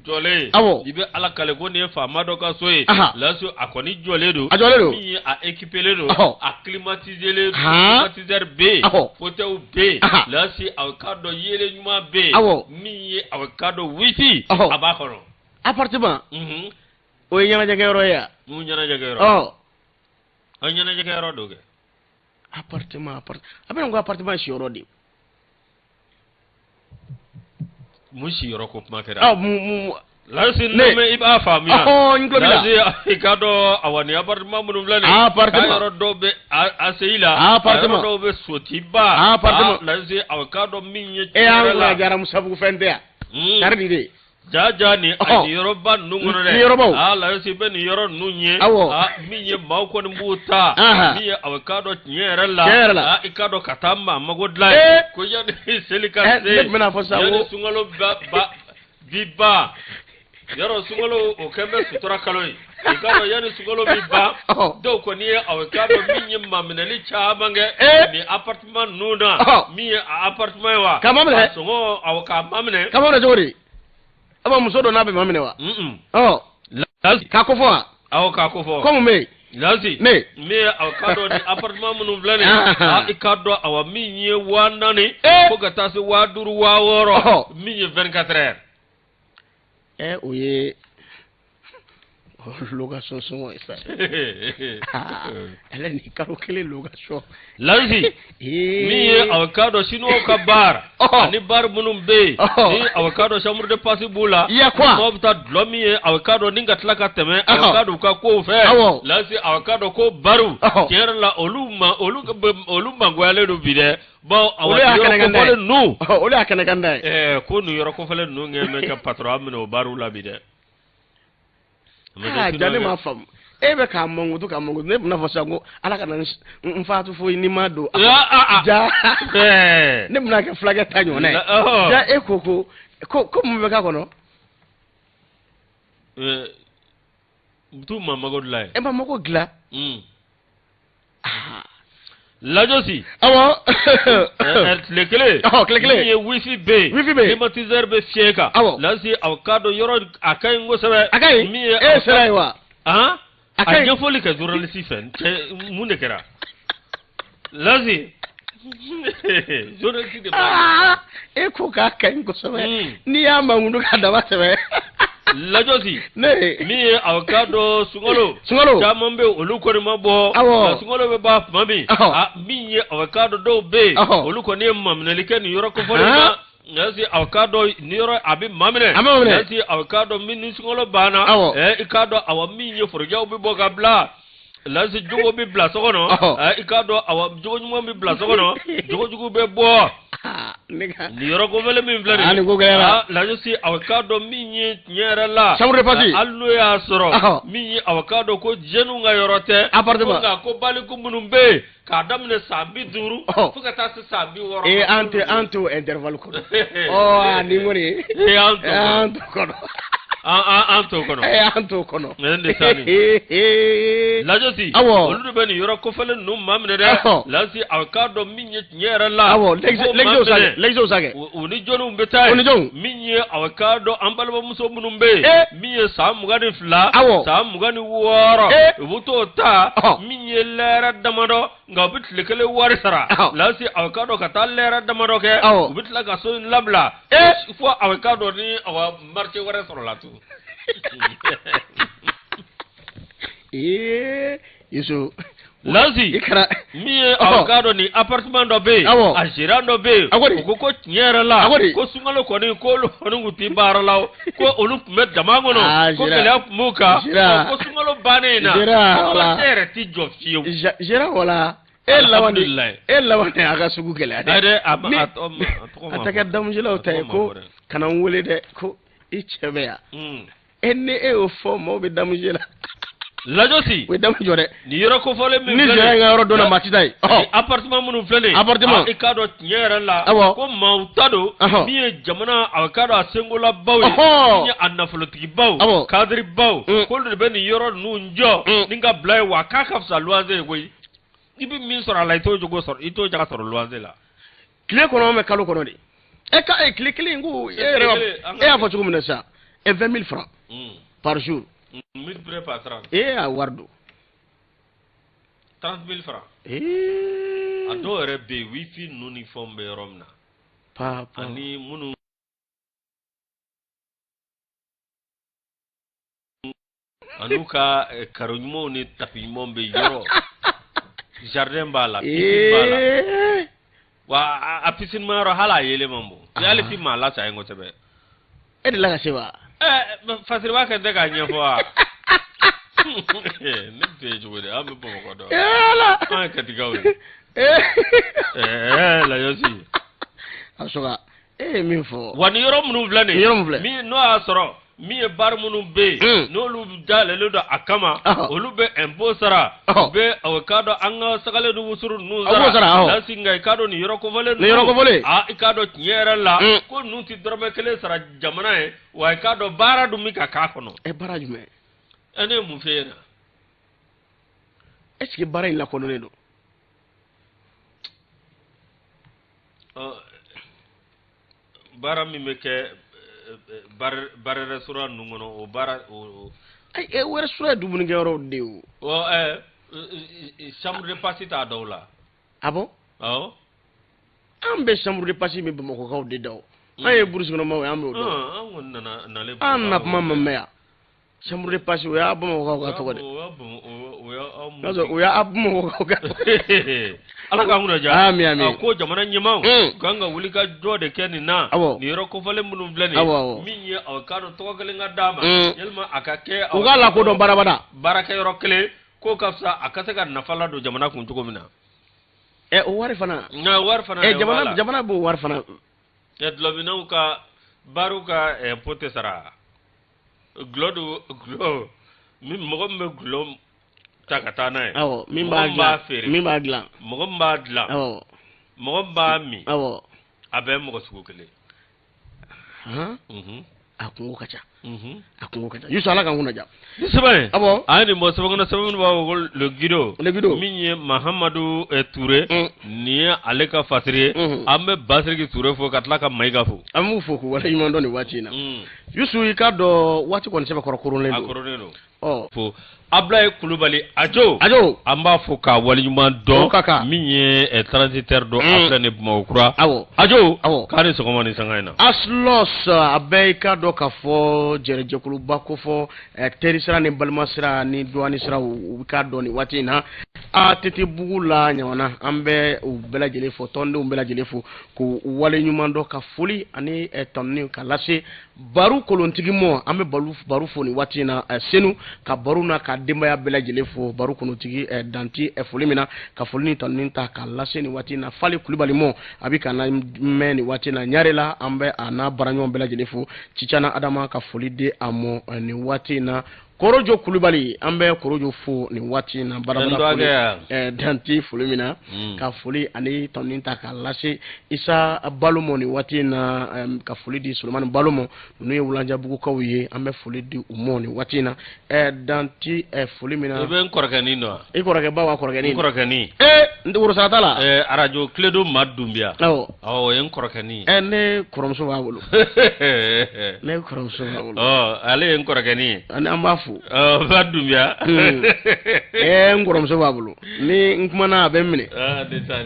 Speaker 2: Jɔlen, i bɛ Ala kale ko nin ye faama dɔ ka so ye. Lajasi, a kɔni jɔlen don,
Speaker 1: a jɔlen don,
Speaker 2: min ye a équipélen don, a climatisé climatiseur bɛ yen, fauteuil bɛ yen. Lajasi, aw k'a dɔn yeelen ɲuman bɛ yen, min ye aw k'a dɔn wifi a b'a kɔnɔ.
Speaker 1: Appartement o ye ɲɛnajɛkɛyɔrɔ ye wa?
Speaker 2: Mun ɲɛnajɛkɛyɔrɔ? Ɔ, ɲɛnajɛkɛyɔrɔ don kɛ.
Speaker 1: Appartement, a bɛna ko appartement siyɔrɔ de.
Speaker 2: Mun siyɔrɔ ko kuma kɛra?
Speaker 1: Ɔ, mun
Speaker 2: Lasi, ne i b'a faamuya.
Speaker 1: Ɔhɔn, n tulo b'i la.
Speaker 2: Lasi, i k'a dɔn awa nin appartement minnu filɛ nin ye.
Speaker 1: Appartement.
Speaker 2: K'a yɔrɔ dɔw bɛ ACI la.
Speaker 1: Appartement.
Speaker 2: A yɔrɔ dɔw bɛ Sotiba.
Speaker 1: Appartement.
Speaker 2: Lasi, aw k'a dɔn min ye
Speaker 1: E y'an kunna jara Musabugu fɛn tɛ yan. Kari di de.
Speaker 2: Ja ja nin a nin yɔrɔba ninnu kɔnɔ dɛ.
Speaker 1: Nin yɔrɔbaw.
Speaker 2: Aa Lasi, i bɛ nin yɔrɔ ninnu ye. Aa min ye maaw kɔni b'u ta. Min ye aw k'a dɔn tiɲɛ yɛrɛ la.
Speaker 1: Tiɲɛ yɛrɛ la.
Speaker 2: Aa i k'a dɔn ka taa maa mago dilan yen. Ko yanni seli ka se.
Speaker 1: Ne tun bɛna fɔ sisan ko.
Speaker 2: Yanni sunkalo ba ba bi ban. Yɔrɔ sunkalo o kɛlen bɛ sutura kalo ye. I k'a dɔn yanni sunkalo bi ban. Dɔw kɔni ye aw k'a dɔn min ye maminɛli caman kɛ. Nin appartement ninnu na. Min ye a appartement ye wa.
Speaker 1: K'a maminɛ.
Speaker 2: A sɔngɔ awɔ k'a maminɛ.
Speaker 1: K'a maminɛ cogo di? A b'a muso dɔ n'a bɛ maminɛ wa?
Speaker 2: Lasi.
Speaker 1: K'a ko fɔ wa?
Speaker 2: Awɔ, k'a ko fɔ.
Speaker 1: Ko mun bɛ yen?
Speaker 2: Lasi.
Speaker 1: Ne.
Speaker 2: Min ye aw k'a dɔn nin appartement minnu filɛ nin ye. I k'a dɔn awa min ye 4000. Fo ka taa se 5000 6000. Min ye 24 heures.
Speaker 1: O ye location sɔngɔ ye sa. Ale ni kalo kelen location.
Speaker 2: Lasi, min ye aw k'a dɔn chinois ka bar ani bar minnu bɛ yen, ni aw k'a dɔn chambre de passe b'u la. Maaw bɛ taa dulɔ min ye aw k'a dɔn ni ka tila ka tɛmɛ aw k'a dɔn u ka kow fɛ. Lasi, aw k'a dɔn ko bariw tiɲɛ yɛrɛ la olu ma olu mangoyalen don bi dɛ. Bawo
Speaker 1: Olu y'a
Speaker 2: yɔrɔ
Speaker 1: kɛnɛkanda ye.
Speaker 2: kofɔlen ninnu.
Speaker 1: Olu y'a kɛnɛkanda ye.
Speaker 2: Ko nin yɔrɔ kofɔlen ninnu kɛ bɛ ka patron minɛ o bariw la bi dɛ.
Speaker 1: Aa, ja ne m'a faamu. E bɛ k'a mankutu k'a mankutu, ne bɛna fɔ sisan ko Ala kana n faatu foyi ni ma don. Ja ne bɛna kɛ fulakɛ ta ɲɔgɔnna ye. Ja e ko ko ko mun bɛ k'a kɔnɔ?
Speaker 2: T'u ma mago dilan ye.
Speaker 1: E ma mago dilan.
Speaker 2: Lajɔsi.
Speaker 1: Awɔ.
Speaker 2: Tile kelen.
Speaker 1: Tile kelen.
Speaker 2: Min ye wifi bɛ yen.
Speaker 1: Wifi bɛ yen.
Speaker 2: Climatiseur bɛ fiɲɛ kan.
Speaker 1: Awɔ.
Speaker 2: Lasi, aw k'a dɔn yɔrɔ a ka ɲi kosɛbɛ.
Speaker 1: A ka ɲi.
Speaker 2: Min ye
Speaker 1: e sera yen wa?
Speaker 2: Han?
Speaker 1: A
Speaker 2: A
Speaker 1: ka ɲi.
Speaker 2: ɲɛfɔli kɛ journaliste fɛ. Cɛ, mun de kɛra? Lasi. Journaliste de b'a.
Speaker 1: E ko k'a ka ɲi kosɛbɛ. N'i y'a mankutu k'a dama tɛmɛ.
Speaker 2: Lajɔsi.
Speaker 1: Ne.
Speaker 2: Min ye aw k'a dɔn sunkalo.
Speaker 1: Sunkalo.
Speaker 2: Caman bɛ olu kɔni ma bɔ.
Speaker 1: Awɔ.
Speaker 2: Nka sunkalo bɛ ban tuma min. Min ye aw k'a dɔn dɔw bɛ yen. Olu kɔni ye maminɛli kɛ nin yɔrɔ kofɔlen na. Lasi, aw k'a dɔn nin yɔrɔ a bɛ maminɛ.
Speaker 1: A bɛ maminɛ.
Speaker 2: Lasi, aw k'a dɔn min ni sunkalo banna.
Speaker 1: Awɔ.
Speaker 2: I k'a dɔn awa min ye forojɛw bɛ bɔ ka bila. Lasi, jogo bɛ bila so kɔnɔ. I k'a dɔn awa jogo ɲuman bɛ bila so kɔnɔ. Jogo jugu bɛ bɔ.
Speaker 1: Nin
Speaker 2: yɔrɔ kofɔlen min filɛ nin
Speaker 1: ye. Nin ko gɛlɛyara.
Speaker 2: Lasi, aw k'a dɔn min ye tiɲɛ yɛrɛ la.
Speaker 1: Chambre de passe.
Speaker 2: Hali n'o y'a sɔrɔ. Min ye aw k'a dɔn ko jeunes ka yɔrɔ tɛ.
Speaker 1: Appartement.
Speaker 2: Nka ko baliku minnu bɛ yen k'a daminɛ san 50 fo ka taa se san 60.
Speaker 1: Ee, an tɛ an t'o intervalle kɔnɔ. Ɔ, nin kɔni.
Speaker 2: Ee, an t'o kɔnɔ.
Speaker 1: An t'o kɔnɔ.
Speaker 2: An t'o kɔnɔ.
Speaker 1: Ee, an t'o kɔnɔ.
Speaker 2: Nin de sa nin. Lajɔsi.
Speaker 1: Awɔ.
Speaker 2: Olu de bɛ nin yɔrɔ kofɔlen ninnu maminɛ dɛ. Lasi, aw k'a dɔn min ye tiɲɛ yɛrɛ la.
Speaker 1: Awɔ, lɛgɛsɛw sa kɛ, lɛgɛsɛw sa kɛ.
Speaker 2: U ni jɔnniw bɛ taa yen.
Speaker 1: U ni jɔnw.
Speaker 2: Min ye aw k'a dɔn an balimamuso minnu bɛ yen. Min ye san 22.
Speaker 1: Awɔ.
Speaker 2: San 26. U bɛ t'o ta. Min ye lɛrɛ damadɔ. Nka u bɛ tile kelen wari sara. Lasi, aw k'a dɔn ka taa lɛrɛ damadɔ kɛ. U bɛ tila ka so in labila. Fo aw k'a dɔn ni awa marché wɛrɛ sɔrɔla tun.
Speaker 1: Ee, Yusu.
Speaker 2: Lasi,
Speaker 1: i kɛra
Speaker 2: min ye aw k'a dɔn nin appartement dɔ bɛ yen. A gérant dɔ bɛ yen. U ko ko tiɲɛ yɛrɛ la. Ko sunkalo kɔni ko olu kɔni tun tɛ baara la o. Ko olu tun bɛ dama kɔnɔ. Ko gɛlɛya tun b'u kan. Ko sunkalo bannen in na. Ko marché yɛrɛ tɛ jɔ fiyewu.
Speaker 1: Gérant wala. E laban de e laban de a ka sugu gɛlɛya
Speaker 2: dɛ.
Speaker 1: A tɛ kɛ damusilaw ta ye ko kana n wele dɛ ko i cɛ bɛ yan. E ni e y'o fɔ maaw bɛ damusi la.
Speaker 2: Lajɔsi
Speaker 1: o ye dama jɔ dɛ.
Speaker 2: Nin yɔrɔ kofɔlen min
Speaker 1: ni
Speaker 2: filɛ
Speaker 1: nin ye ka yɔrɔ dɔn na, maa tɛ taa yen.
Speaker 2: Ani appartement minnu filɛ nin ye.
Speaker 1: Appartement.
Speaker 2: Ah, i k'a dɔn tiɲɛ yɛrɛ la. Ko maaw ta don. Min ye jamana a k'a dɔn a senkolabaw ye. Min ye a nafolotigibaw. Cadrebaw. K'olu de bɛ nin yɔrɔ ninnu jɔ. Ni ka bila yen, wa k'a ka fisa luwanse ye koyi. I bɛ min sɔrɔ a la, i t'o jogo sɔrɔ, i t'o jaga sɔrɔ luwanse la.
Speaker 1: Tile kɔnɔ bɛ kalo kɔnɔ de. E ka e tile kelen ko e yɛrɛ e y'a fɔ cogo min na sisan, e 20 000 francs par jour.
Speaker 2: Multiplié par 30.
Speaker 1: E y'a wari don.
Speaker 2: 30 000 francs. A dɔw yɛrɛ bɛ yen, wifi ninnu ni fɛnw bɛ yɔrɔ min na.
Speaker 1: Pa pa.
Speaker 2: Ani minnu an'u ka carreau ɲumanw ni tapis ɲumanw bɛ yɔrɔ. Jardin b'a la, piscine b'a la. Wa a piscine ma yɔrɔ, hali a yelen man bon. Hali fi maa lasa yen kosɛbɛ.
Speaker 1: E delila ka se wa?
Speaker 2: Fasiriba kɛ tɛ k'a ɲɛfɔ wa? Ne bɛ se cogo di? An bɛ Bamakɔ dɔn.
Speaker 1: Ala.
Speaker 2: An ye Katikaw ye. Lajɔsi.
Speaker 1: A sɔrɔ e ye min fɔ.
Speaker 2: Wa ni yɔrɔ minnu filɛ nin
Speaker 1: ye. Yɔrɔ min filɛ.
Speaker 2: Min n'o y'a sɔrɔ min ye bar minnu bɛ yen, n'olu dayɛlɛlen don a kama, olu bɛ impôt sara, u bɛ o k'a dɔn an ka sagalen ni wusuru ninnu sara. Lasi nka i k'a dɔn nin yɔrɔ kofɔlen ninnu.
Speaker 1: Nin yɔrɔ kofɔlen.
Speaker 2: Aa, i k'a dɔn tiɲɛ yɛrɛ la, ko ninnu tɛ dɔrɔmɛ kelen sara jamana ye, wa i k'a dɔn baara dun bɛ ka k'a kɔnɔ.
Speaker 1: Ɛ, baara jumɛn?
Speaker 2: Ɛ, ne ye mun f'e ɲɛna?
Speaker 1: Est ce que baara in lakodɔnnen don?
Speaker 2: Baara min bɛ kɛ bar restaurant ninnu kɔnɔ, o baara o.
Speaker 1: Ayi, o restaurant ye dumunikɛyɔrɔw de ye o.
Speaker 2: Ɔ, chambre de passe t'a dɔw la.
Speaker 1: Ah bon?
Speaker 2: Awɔ.
Speaker 1: An bɛ chambre de passe bɛ Bamakɔkaw de da o. An ye brousse kɔnɔmaw ye, an b'o dɔn.
Speaker 2: An kɔni nana nalen.
Speaker 1: An na kuma ma mɛn yan. Chambre de passe, o y'a Bamakɔkaw ka tɔgɔ de.
Speaker 2: O
Speaker 1: o y'a Bamakɔkaw ka tɔgɔ.
Speaker 2: Ala k'an kunna diya.
Speaker 1: Ami ami.
Speaker 2: Ko jamana ɲɛmaaw kan ka wuli ka jɔ de kɛ nin na. Nin yɔrɔ kofɔlen minnu filɛ nin ye. Min ye a k'a dɔn tɔgɔ kelen ka d'a ma. Yalima a ka kɛ.
Speaker 1: U k'a lakodɔn barabada.
Speaker 2: Baarakɛyɔrɔ kelen k'o ka fisa, a ka se ka nafa ladon jamana kun cogo min na.
Speaker 1: Ɛ, o wari fana.
Speaker 2: Nka wari fana.
Speaker 1: Ɛ, jamana b'o wari fana.
Speaker 2: Ɛ, dulɔminnaw ka bariw ka impôt tɛ sara. Gulɔ dun, gulɔ min mɔgɔ min bɛ gulɔ ta ka taa n'a ye.
Speaker 1: Awɔ, min b'a dilan,
Speaker 2: feere,
Speaker 1: min b'a dilan.
Speaker 2: Mɔgɔ min b'a dilan. Mɔgɔ min b'a min. A bɛɛ mɔgɔ sugu kelen.
Speaker 1: A kungo ka ca. A kungo ka ca. Yusu, Ala k'an kunna diya.
Speaker 2: Ni sɛbɛn ye.
Speaker 1: Awɔ.
Speaker 2: A ye nin bɔ sɛbɛn kɔnɔ, sɛbɛn minnu b'a fɔ ko Le Guido.
Speaker 1: Le Guido.
Speaker 2: Min ye Mahamadu Ture. Nin ye ale ka fasiri ye. An bɛ Basiriki Ture fo ka tila ka Mayiga fo.
Speaker 1: An b'u fo k'u waleɲuman dɔn nin waati in na. Yusu, i k'a dɔn waati kɔni sɛbɛkɔrɔ koronnen don.
Speaker 2: A koronnen don.
Speaker 1: Ɔ.
Speaker 2: Fo Ablaye Kulubali Ajo.
Speaker 1: Ajo.
Speaker 2: An b'a fo k'a waleɲuman dɔn.
Speaker 1: O ka kan.
Speaker 2: Min ye transitaire don, a filɛ nin Bamakɔ kura.
Speaker 1: Awɔ.
Speaker 2: Ajo. K'a ni sɔgɔma ni sanga in na.
Speaker 1: Aslos, a bɛɛ i k'a dɔn k'a fɔ jɛrɛjɛkuluba ko fɔ teri sira ni balima sira ni dɔgɔnin sira, u k'a dɔn nin waati in na. ATT bugu la ɲamana, an bɛ u bɛɛ lajɛlen fo, tɔndenw bɛɛ lajɛlen fo k'u waleɲuman dɔn, ka foli ani tanuni ka lase Baru kolontigi mɔ. An bɛ Baru fo nin waati in na Senu, ka Baru n'a ka denbaya bɛɛ lajɛlen fo. Baru kolontigi danti foli min na, ka foli ni tanuni ta k'a lase nin waati in na Fali Kulubali mɔ, a bɛ ka na mɛn nin waati in na Ɲare la. An bɛ a n'a baaraɲɔgɔn bɛɛ lajɛlen fo. Cicana Adama, ka foli di a mɔ nin waati in na. Korojo Kulubali, an bɛ Korojo fo nin waati in na. Barabara foli danti foli min na, ka foli ani tanuni ta k'a lase Isa Balo mɔ nin waati in na, ka foli di Solomani Balo mɔ. Ninnu ye Wulanjabugukaw ye, an bɛ foli di u mɔ nin waati in na danti foli min na.
Speaker 2: I bɛ n kɔrɔkɛnin dɔn wa?
Speaker 1: I kɔrɔkɛba wa kɔrɔkɛnin?
Speaker 2: N kɔrɔkɛnin.
Speaker 1: Ee, n tɛ worosara t'a la.
Speaker 2: Arajo Kiledo Ma Dunbiya.
Speaker 1: Awɔ.
Speaker 2: Awɔ, o ye n kɔrɔkɛnin ye.
Speaker 1: Ne kɔrɔmuso b'a bolo. Ne kɔrɔmuso b'a bolo.
Speaker 2: Ɔ, ale ye n kɔrɔkɛnin ye.
Speaker 1: Ani an b'a fo.
Speaker 2: Ɔ, Ba Dunbiya.
Speaker 1: N kɔrɔmuso b'a bolo. Ni n kumana, a bɛ n minɛ.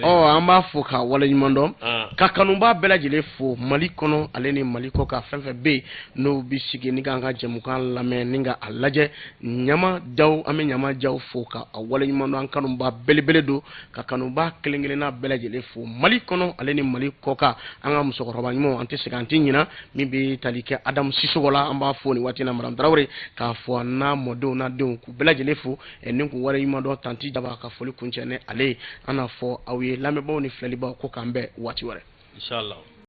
Speaker 1: Ɔ, an b'a fo k'a waleɲuman dɔn. Ka kanuba bɛɛ lajɛlen fo Mali kɔnɔ ale ni Mali kɔ kan, fɛn fɛn bɛ yen n'o bɛ sigi ni k'an ka jɛmukan lamɛn ni ka a lajɛ. Ɲama Jaw, an bɛ Ɲama Jaw fo ka a waleɲuman dɔn. An kanuba belebele don, ka kanuba kelen kelenna bɛɛ lajɛlen fo Mali kɔnɔ ale ni Mali kɔ kan. An ka musokɔrɔba ɲumanw, an tɛ segin, an tɛ ɲina min bɛ tali kɛ Adamu Sisɔgɔ la. An b'a fo nin waati in na, Madame Tarawele, k'a fɔ n'a mɔdenw n'a denw, k'u bɛɛ lajɛlen fo ni k'u waleɲuman dɔn. Tanti Daba, ka foli kuncɛ ni ale ye. An n'a fɔ aw ye, lamɛnbaaw ni filɛlibaw, ko k'an bɛn waati wɛrɛ.
Speaker 2: Inshallah.